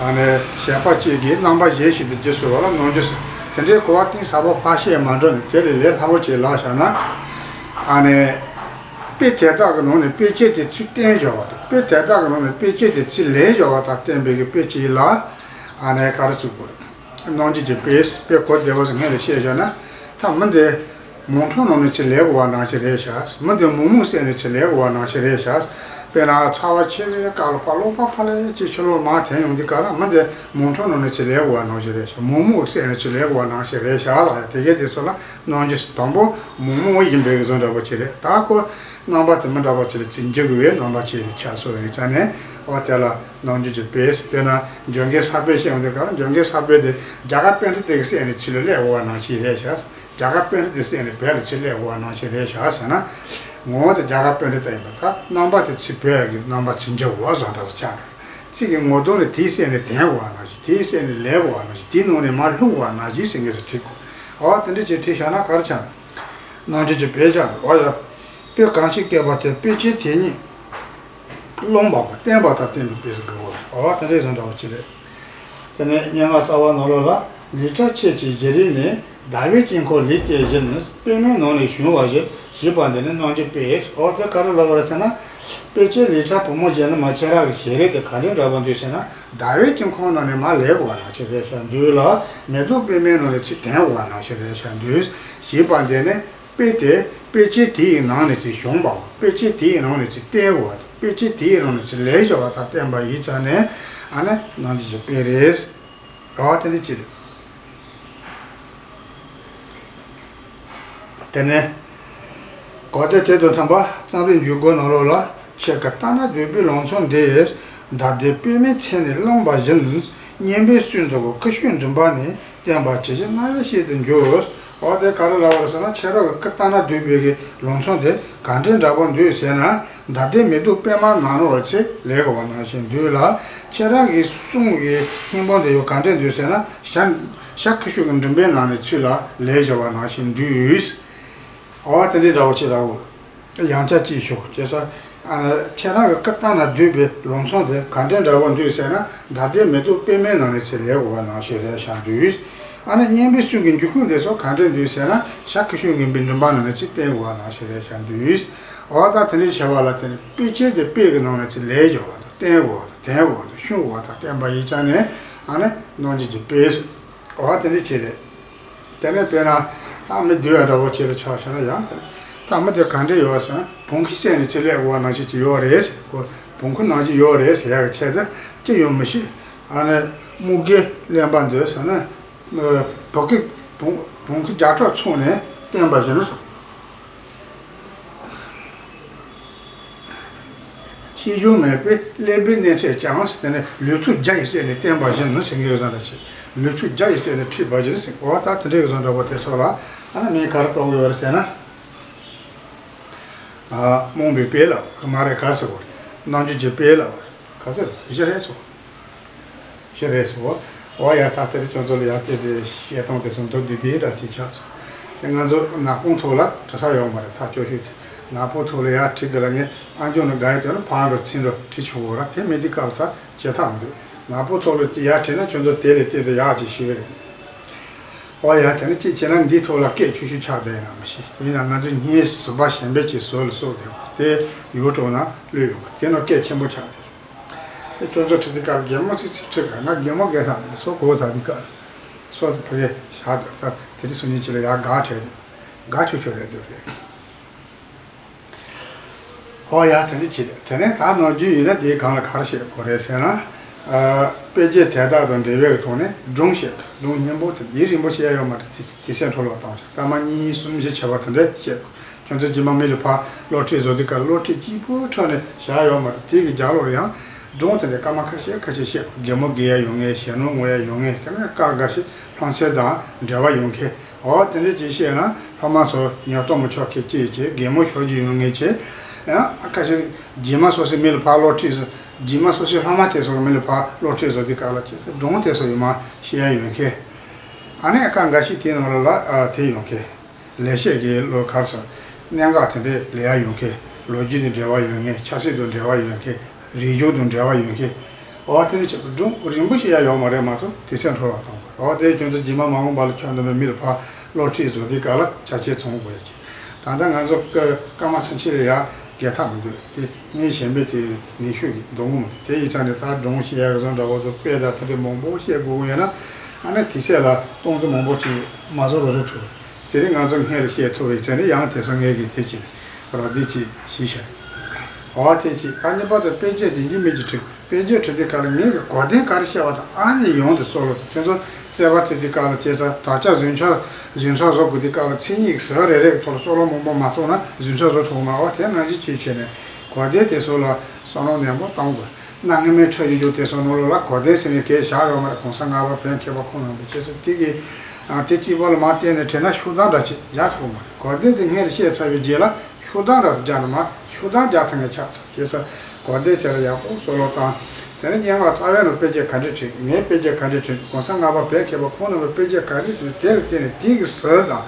ཨ་ནི་བྱེད་པ་གཅིག་གིས་རྣམ་པ་གཞན་ཞིག་ཏུ་འགྱུར་སྲིད་པ་ལ་རྣམ་འགྱུར་ཟེར། དེ་འདྲའི་གོ་བ་གཏིང་ཟབ་པོ་ཕར་བཤད་མ་འགྲོ་ནས་དེ་ལས་ལས་སླ་པོ་ཅིག་ལབ་བཞག་ན། ཨ་ནི། དཔེ་དེ་དག་གི་ནང་ནས་དཔེ་ཅན་དེ་ཚུར་བསྟན་བཞག་པ་དང་། དཔེ་དེ་དག་གི་ནང་ནས་དཔེ་ཅན་དེ་ཚུར་ལེན་བཞག་པ་དང་བསྟན་པའི་གི་དཔེ་ཅིག་ལ་ཨ་ནི་ག་རེ་ཟེར་དགོས་རེད། རྣམ་འགྱུར་གྱི་དཔེ། དཔེ་གོ་བདེ་བ་ཟེར་སྔོན་ལ་བཤད་བཞག་ན་ད་མི་འདི་མོ་ཊ་ནང་ནས་ཚུར་ལེན་དགོས་པ་ནང་བཞིན་རེད་ཤག་མི་འདི་མོག་མོག་བསད་ནས་ཚུར་ལེན་དགོས་པ་ནང་བཞིན་རེད་ཤག་དཔེར་ན་ཚ་བ་ཆེ་བའི་སྐབས་ལ་ཕར་ལོག་པ་ཕར་ལ་ཅིག་ཕྱི་ལོགས་མར་འཐེན་ཡོང་དུས་སྐབས་ལ་མི་འདི་མོ་ཊ་ནང་ནས་ཚུར་ལེན་དགོས་པ་ནང་བཞིན་རེད་ཤག་མོག་མོག་བསད་ནས་ཚུར་ལེན་དགོས་པ་ནང་བཞིན་རེད་ཤག་ལ་དེ་གས་དེ་ཚོ་ལ། རྣམ་འགྱུར་དང་པོ་མོག་མོག་ཡིན་པའི་བཟོ་འདྲ་པོ་ཅིག་རེད། ད་ཁོ་རྣམ་པ་དེ་མི་འདྲ་པོ་ཅིག་ལ་ཅིག་འཇུག་དགོས་པའི་རྣམ་པ་ཅིག་ཆགས་སོང་བའི་ཆ་ནས་འོ་དེ་ལ་རྣམ་འགྱུར་གྱི་དཔེ། དཔེར་ན་འཇོ་སྒེག་གསར་པའི་ཤེས་ཡོན་དེ་ག་ལ་འཇོ་སྒེག་གསར་པའི་དེ་རྒྱ་གར་པཎྜི་ཏ་གི་སྲས་ནས་ཆུ་ལ་སླེབས་འོ་བ་ནང་བཞིན་རེད་ཤག་རྒྱ་གར་པཎྜི་ཏའི་སྲས་ནས་བོད་ལ་ཆུ་སླེབས་འོ་བ་ནང་བཞིན་རེད་ཤག་ཟེར་ན། ངོ་བོ་དེ་རྒྱ་གར་པཎྜི་ཏ་ཡིན་པ་དང་རྣམ་པ་དེ་ཆུ་བོད་ཀྱི་རྣམ་པ་ཆུ་འཇོ་འོ་བཟོ་འདྲ་ཟེར་ཆགས་འགྲོ། ཚིག་གི་ངོ་གདོང་ནས་དེའི་སྲས་ནས་དེང་འོ་བ་ནང་བཞིན། དེའི་སྲས་ནས་ལེབ་འོ་བ་ནང་བཞིན། དེའི་ནང་ནས་མར་ལྷུང་འོ་བ་ནང་བཞིན་ཟེར་མཁན་ཟེར་བྲིས་དགོས། འོ་དེ་འདྲ་ཅིག་བྲིས་བཞག་ན་ག་རེ་ཆགས། རྣམ་འགྱུར་གྱི་དཔེ་ཆ་འོ་ཡ། དཔེ་གང་ཞིག་བལྟས་པ་དེ་དཔེ་ཅན་དེ་ཉིད་བླངས་པ་གོ་བསྟན་པ་དང་བསྟན་པའི་དཔེ་ཟེར་དགོས་པ་འོ་དེ་འདྲའི་བཟོ་འདྲ་བོ་ཅིག་རེད། དེ་ནས་སྙན་ངག་རྩ་བ་ནང་ལོགས་ལ་ལི་ཁྲ་ཁྱེད་ཀྱི་བཞེད་རིམ་ནི་ཟླ་བའི་དཀྱིལ་འཁོར་ལུས་བལྟས་བཞིན་ནི་པདྨའི་ནང་ནས་བྱུང་བ་བཞིན་ཞེས་པ་འདི་ནི་རྣམ་འགྱུར་དཔེ། འོ་དེ་ག་རེ་ལབ་པ་རེད་ཟེར་ན། དཔེ་ཅན་ལི་ཁྲ་བུ་མོ་བྱས་ན་མ་ཁྱེད་རང་གི་བཞེད་རིམ་དེ་ག་འདྲའི་འདྲ་པོ་འདུག་ཟེར་ན་ཟླ་བའི་དཀྱིལ་འཁོར་ནང་ནས་མར་ལེབ་འོ་བ་ནང་བཞིན་རེད་ཤག་འདུག་ལ། མེ་ཏོག་པདྨའི་ནང་ནས་ཚུར་དེང་འོ་བ་ནང་བཞིན་རེད་ཤག་འདུག་ཞེས་པ་འདི་ནི། དཔེ་དེ་དཔེ་ཅན་དེའི་ནང་ནས་ཅིག་བྱུང་བའོ། དཔེ་ཅན་དེའི་ནང་ནས་ཅིག་བསྟན་འོ། དཔེ་ཅན་དེའི་ནང་ནས་ཅིག་ལེན་བྱ་བ་དང་བསྟན་པ་ཡིན་ཙང་ནས་ཨ་ནི་རྣམ་འགྱུར་གྱི་དཔེ་རེད། འོ་དེ་འདྲ་ཅིག་རེད། དེ་ནས་གོ་བདེ་དེ་དང་འཚམས་པ་རྩོམ་རིག་འཇུག་སྒོ་ནང་ལོགས་ལ་ཁྱེད་ཀྱིས་ལྟ་ན་སྡུག་པའི་ལམ་སྲོལ་འདི་མདའ་དེ་པདྨའི་ཚལ་ནས་བླངས་པ་བཞིན་སྙན་པའི་སྲོལ་འདི་གོ་ཁུ་བྱུག་མགྲིན་པ་ནས། བསྟན་པ་ཇི་བཞིན་རྣ་བའི་ཤེལ་དུ་འཇུག་འོ་དེ་ག་རེ་ལབ་པ་རེད་ཟེར་ན་ཁྱེད་རང་གི་ལྟ་ན་སྡུག་པའི་གི་ལམ་སྲོལ་དེ་ག་འདྲའི་འདྲ་པོ་འདུག་ཟེར་ན་མདའ་དེ་མེ་ཏོག་པད་མ་ནང་ནས་ཚུར་ལེན་དགོས་པ་ནང་བཞིན་འདུག་ལ། ཁྱེད་རང་གི་གསུང་གི་སྙན་པོ་དེ་ཡང་ག་འདྲ་འདུག་ཟེར་ན་ཤ་ཤ་ཁུ་བྱུག་གི་མགྲིན་པའི་ནང་ནས་ཚུར་ལ་ལེན་བྱ་བ་ནང་བཞིན་འདུག་འོ་དེ་འདྲའི་འདྲ་པོ་ཅིག་ལབ་དགོས། ཡང་བསྐྱར་གཅིག་ཞུ། བྱས་ཙང་། ཁྱེད་རང་གི་ལྟ་ན་སྡུག་པའི་ལམ་སྲོལ་དེ་ག་འདྲའི་འདྲ་པོ་འདུག་ཟེར་ན་མདའ་དེ་མེ་ཏོག་པད་མའི་ནང་ནས་ཚུར་ལེན་དགོས་པ་ནང་བཞིན་རེད་ཤག་འདུག་ཨ་ནི་སྙན་པའི་སྲོལ་གྱི་འཇུག་ཁུངས་དེ་ཚོ་ག་འདྲ་འདུག་ཟེར་ན་ཤ་ཁུ་བྱུག་གི་མགྲིན་པ་ནང་ནས་ཚུར་བསྟན་དགོས་པ་ནང་བཞིན་རེད་ཤག་འདུག་འོ་ད་དེ་འདྲའི་བྱ་བ་ལ་བརྟེན་ནས་དཔེ་ཅན་དེ་དཔེ་གི་ནང་ནས་ཚུར་ལེན་དགོས་པ་དང་བསྟན་དགོས་པ་དང་དེང་དགོས་པ་དང་ཤོང་དགོས་པ་དང་བསྟན་པ་ཡིན་ཙང་ནས་ཨ་ནི་རྣམ་འགྱུར་གྱི་དཔེ། འོ་དེ་འདྲ་ཅིག་རེད། དེ་ནས་དཔེར་ན། ད་མི་སྡུག་ཡ་འདྲ་པོ་ཅིག་ལ་ཆ་བཞག་ན་ཡང་དེ། ད་མི་དེ་ག་འདྲ་ཡོད་ཟེར་ན་བོང་གུ་བསད་ནས་ཅི་ལས་འོ་བ་ནང་བཞིན་ཅིག་ཡོད་རེད་ཟེར། ཁོ་བོང་གུ་ནང་བཞིན་ཡོད་རེད་ཟེར་ཡག་གི་ཆེད་དུ་ཅི་ཡོད་མི་ཤེས། ཨ་ནི་དམུ་དགེ་གླེན་པ་འདོད་ཟེར་ན། བོ་གི་བོང་བོང་གུ་བརྒྱ་ཕྲག་ཚོགས་ནས་བསྟན་པ་བཞིན་དུ། ཤེས་འཇོན་མེད་པའི་གླེན་པའི་གནས་ཚད་ཀྱང་དེ་ནི་ལུས་ཐུབ་རྒྱ་ཡི་སྲས་ནས་བསྟན་པ་བཞིན་ནི་ཟེར་མཁན་བཟང་འདྲ་ཆེ། ལུས་ཐུབ་རྒྱ་ཡི་སྲས་ནས་ཁྲིད་པ་བཞིན་ཟེར་འོ་ད་དེ་འདྲའི་བཟང་འདྲ་པོ་དེ་ཚོ་ལ་ཨ་ནི་མིང་ག་རེ་གཏོང་གི་ཡོད་རེད་ཟེར་ན། རྨོངས་པའི་དཔེ་ལ་མ་རེད་ག་ཟེར་བ་རེད། རྣམ་འགྱུར་གྱི་དཔེ་ལ་ག་ཟེར་ཡི་ཤེས་རེད་སོ། ཤེས་རེད་སོ། འོ་ཡ་ད་དེ་རིང་ཁྱོད་ཚོ་ལ་ཡ་དེ་ཟེར་བཤད་སྟངས་དེ་ཚོ་མདོར་བསྡུས་དེ་འདྲ་ཅིག་ཆགས་སོང་། དེ་ང་ཚོ་ནག་པོ་ཐོག་ལ་དྲི་ས་ཡོད་མ་རེད་ཐག་ཆོད་ཤོས་དེ། ནག་པོ་ཐོག་ལ་ཡར་ཁྲིད་གི་ལ་ངས་ཨ་འཇོག་ནི་དགའ་ཡི་དེ་ནི་ཕར་འགྲོ་ཚིག་འགྲོ་ཁྲིད་ཆོག་གོ་ར་དེ་མི་དེ་སྐབས་ས་བྱེད་ཐབས་མི་འདུག་ནག་པོ་ཐོག་ལ་ཡར་ཁྲིད་ན་ཁྱོད་ཚོ་དེ་ལས་དེ་ཚོ་ཡག་ཅིག་ཤེས་གི་རེད། འོ་ཡ་དེ་ནི་གཅིག་བྱས་ན་འདིའི་ཐོག་ལ་སྐད་ཆུ་ཤུ་ཆགས་བསྡད་ན་མི་ཤེས་དེ་ཡིན་ན་ང་ཚོ་ཉིན་ཟུར་པ་གཞན་པའི་ཅིག་ཟུར་ལ་སོགས་དེ་དེ་ཡུལ་གྲོགས་ན་བློས་ཡོང་གི་དེ་ནི་སྐད་ཆེན་པོ་ཆགས་དེ། དེ་ཁྱོད་ཚོ་ཁྲིད་དུས་སྐབས་གད་མོ་ཚིག་ཚིག་ཁྲིད་ག་ང་གད་མོ་གད་ས་མེད། སོ་གོ་ས་དུས་སྐབས་སོ་དེ་ཕ་གི་ཞག་དེ་ད་དེ་རིང་སང་ཉིན་ཅིག་ལ་ཡར་འགག་བྱས་ཏེ་འགག་ཆོག་ཆོག་རེད་འདུག་རེད། ཧོ་ཡ། དེ་འདྲ་བྱེད། དེ་ནས་ད་ནམ་རྒྱུན་ཡིན་ན་དེའི་སྒང་ལ་ག་རེ་བཤད་དགོས་རེད་ཟེར་ན། ཨ། དཔེ་བརྗོད་དེ་དག་དང་འབྲེལ་བའི་ཐོག་ནས་སྒྲུང་བཤད། སྒྲུང་སྙན་པོ་དེ་ཡིན་རིང་པོ་བཤད་ཡོད་མ་རེད། དེ་དེ་སེམས་ཁྲོ་ལོག་བཏང་བྱ། སྐར་མ་གཉིས་གསུམ་བཞི་བྱས་པ་དེ་འདྲ་བཤད་དགོས། ཁྱོད་ཚོ་རྗེས་མ་མི་ལ་ཕར་སློབ་ཁྲིད་བཟོ་དུས་སྐབས་སློབ་ཁྲིད་གཅིག་པུ་འཕྲོ་ནས་བཞག་ཡོད་མ་རེད། དེ་གི་རྒྱབ་ལོགས་ལ་ཡང་སྒྲུང་དེ་འདྲ་སྐར་མ་ཁ་ཤས་ཁ་ཤས་བཤད་དགོས། གད་མོ་གད་ཡ་ཡོང་མཁན། ཞེད་སྣང་ངུ་ཡ་ཡོང་མཁན། དེ་ནས་སྐབས་འགའ་ཞིག་ལྷང་ཚེར་དང་འབྲེལ་བ་ཡོང་མཁན། འོ་དེ་འདྲ་ཅིག་བཤད་ན་སློབ་མ་ཚོ་ཉོབ་ཏོ་མི་ཆོག་མཁན་ཅིག་བྱས། གད་མོ་ཤོར་རྒྱུ་ཡོད་མཁན་བྱས། ཡང་ཁ་ཤས་རྗེས་མ་སོ་སོའི་མི་ལ་ཕར་སློབ་ཁྲིད་བཟོ། རྗེས་མ་སོ་སོའི་སློབ་མ་དེ་ཚོ་གི་མི་ལ་ཕར་སློབ་ཁྲིད་བཟོ་དུས་སྐབས་ལ་བྱས་ཙང་སྒྲུང་དེ་ཚོ་ཡོད་མ་བཤད་ཡ་ཡོད་མཁན། ཨ་ནི་སྐབས་འགའ་ཞིག་དེའི་ནང་ལ་ལ་ཨ་དེ་ཡོང་མཁན། ལེགས་བཤད་ཀྱི་ལོ་གར་སོང་། གནད་འགག་དེ་འདྲའི་ལས་ཡ་ཡོང་མཁན། ལོ་རྒྱུས་དང་འབྲེལ་བ་ཡོད་མཁན། ཆབ་སྲིད་དང་འབྲེལ་བ་ཡོད་མཁན། རིག་གཞུང་དང་འབྲེལ་བ་ཡོད་མཁན། འོ་དེ་འདྲ་བྱས་པ་སྒྲུང་རིང་པོ་ཞིག་ཡ་ཡོད་མ་རེད་མ་གཏོགས་དེ་ཚོ་འཕྲོ་བརླག་གཏོང་དགོས། འོ་དེ་ཁྱོད་ཚོ་རྗེས་མ་མ་འོངས་པ་ལ་ཁྱོད་འདྲ་མི་མི་ལ་ཕར་སློབ་ཁྲིད་བཟོ་དུས་སྐབས་ལ་ཆ་ཆེ་ཚང་དགོས་ཀྱི། ད་ལྟ་ང་ཚོ་སྐར་མ་སུམ་ཅུ་ལ་ཡ་བརྒལ་ཐབས་མི་འདུག་དེ་ངའི་གཞན་པའི་དེ་ནུས་ཤུགས་ཀྱི་འདུ་འོང་མི་འདུག་དེ་ཡིན་ཙང་ནས་ད་སྒྲུང་བཤད་ཡག་བཟོ་འདྲ་བོ་དང་དཔེ་དང་དེ་འདྲ་མང་པོ་བཤད་དགོས་ཀྱི་ཡོད་ན། ཨ་ནི་དེ་ཚད་ལ་སྟོང་ཚོ་མང་པོ་ཅིག་མ་བཟོ་རོགས་བཟོ་ཐུབ། དེ་རིང་ང་ཚོ་སྔོན་ལ་བཤད་ཐུབ་པའི་ཚེ་ནི་ཡང་དེ་ཚོ་ངས་ཀྱིས་དེ་ཅིག་རོགས་འདེགས་ཅིག་ཞུས་ཤག་འོ་དེ་ཅིག་ད་གཉིས་པ་དེ་དཔེ་བརྗོད་དེ་འཇིགས་མེད་ཀྱི་ཁྲིད། དཔེ་བརྗོད་ཁྲིད་དུས་སྐབས་ལ་ངས་ཀྱི་གོ་དོན་ག་རེ་བཤད་པ་དང་ཨ་ནི་ཡོང་དུ་གསོལ་ལོ། ཁྱོད་ཚོ་རྩོད་པ་རྩོད་དུས་སྐབས་ལ་བྱས་ཙང་དག་ཆ་རྫུན་ཆ་རྫུན་ཆ་བཟོ་དགོས་དུས་སྐབས་ལ་མཚན་ཉིད་ཀྱི་ཟུར་རེ་རེ་གི་ཐོག་ལ་གསོལ་ལོ་མང་པོ་མ་གཏོང་ན་རྫུན་ཆ་བཟོ་ཐུབ་མ། འོ་དེ་ནང་བཞིན་བྱས་བྱས་ནས་གོ་དོན་དེ་ཚོ་ལ་བསམ་བློ་ནན་པོ་གཏོང་དགོས། གནའ་སྔ་མོའི་ཁྲོད་ཀྱི་འཇུག་དེ་ཚོ་ནང་ལོགས་ལ་གོ་དོན་ཟེར་ནས་གས་བཞག་ཡོད་མ་རེད། གོང་ས་ལྔ་པ་བོད་མཁས་པ་ཁོང་རྣམ་པས་བྱས་ཙང་དེ་གི་དེ་གཅིག་པོ་ལ་མར་བལྟས་ནས་བྲིས་ན་ཤུགས་ལྡན་འདྲ་ཅིག་རྒྱག་ཐུབ་མ་རེད། གོ་དོན་དེ་སྔོན་ལ་བཤད་ཚར་བའི་རྗེས་ལ་ཤུགས་ལྡན་འདྲ་ཅིག་རྒྱག་ན་མ་ཤུགས་ལྡན་རྒྱག་ཐུབ་མཁན་ཆགས་ཚར། བྱས་ཙང་གོ་དོན་དེ་ལ་ཡག་པོ་བསམ་བློ་བཏང་། དེ་ནས་སྙན་ངག་རྩ་བའི་ནང་དཔེ་བརྗོད་ག་འདྲ་བྲིས། ངས་དཔེ་བརྗོད་ག་འདྲ་བྲིས། གོང་ས་ལྔ་པ་བོད་མཁས་པ་ཁོང་རྣམ་པས་དཔེ་བརྗོད་ག་འདྲ་བྲིས། དེ་ལ་བརྟེན་ནས་དེ་གི་ཟུར་དང་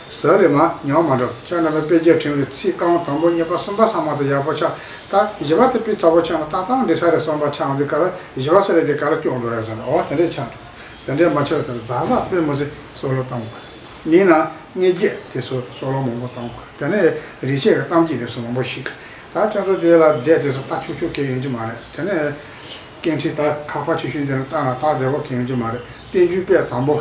ཟུར་རེ་མར་ཉམས་མ་འགྲོ། ཁྱོད་རྣམ་པས་དཔེ་བརྗོད་བྲིས་ནས་ཚིག་རྐང་དང་པོ་གཉིས་པ་གསུམ་པ་ཚང་མ་དང་ཡག་པོ་ཆགས། ད་བཞི་པ་དེ་དཔེ་ཐོག་པོ་ཆགས་ན་ཏག་ཏག་འགྲིག་ས་རེད་བསམ་པ་ཆགས་འོང་དུས་སྐབས་ལ་བཞི་པ་ཟེར་རེད་དེ་ག་ལ་སྐྱོན་འགྲོ་ཡ་ཟེར་ན། འོ་དེ་འདྲས་ཆགས་འགྲོ། དེ་འདྲས་མ་ཆགས་པའི་དེ་ལ་གཟབ་གཟབ་དཔེ་མི་སྲིད་བསམ་བློ་བཏང་དགོས། མིན་ན་དངོས་བརྒྱུད་དེ་ཚོ་བསམ་བློ་མང་པོ་བཏང་དགོས། དེ་ནས་རིག་བྱེད་ཀྱི་གཏམ་རྒྱུད་དེ་ཚོ་མང་པོ་ཞིག་ད་ཁྱོད་ཚོ་དེ་ལ་བསྡད་དེ་ཚོ་ལྟ་ཆོག་ཆོག་གི་ཡོང་གི་མ་རེད། དེ་ནས་སྐད་འཕྲིན་ད་ཁག་པ་ཆུང་ཆུང་དེ་ལ་བལྟས་ན་ལྟ་བདེ་པོ་གི་ཡོང་གི་མ་རེད། བསྟན་འགྱུར་དཔེ་དང་པོ།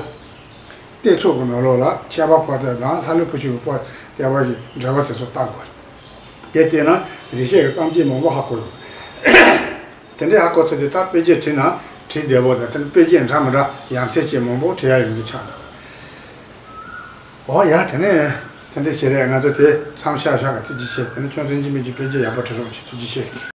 བསྟན་ཚོགས་ཀྱི་ནང་ལོགས་ལ་ཁྱད་པར་ཕོ་བསྟན་དང་ལྷ་ལུང་བུ་ཆུང་གི་ཕོ་བསྟན་པ་གི་འགྲེལ་པ་དེ་ཚོ་ལྟ་དགོས། དེ་བལྟས་ན་རིག་བྱེད་ཀྱི་གཏམ་རྒྱུད་མང་པོ་ཧ་གོ་ཡོང་། དེ་འདྲའི་ཧ་གོ་ཚར་དུས་ད་དཔེ་རྒྱན་བྲིས་ན་བྲིས་བདེ་པོ་དང་། དེ་ནས་དཔེ་རྒྱན་འདྲ་མི་འདྲ་ཡ་མཚན་ཅན་མང་པོ་བྲིས་ཡ་ཡོང་གི་ཆགས་འདུག་འོ་ཡ། དེ་ནས་དེ་འདྲ་བྱས་རེད། ང་ཚོ་དེ་མཚམས་བཞག་བཞག་ག་ཐུགས་རྗེ་ཆེ། དེ་ནས་ཁྱོད་ཚོ་སྙིང་རྗེ་མེད་ཀྱི་དཔེ་རྒྱན་ཡག་པོ་བྲིས་རོགས་བྱེད། ཐུགས་རྗེ་ཆེ།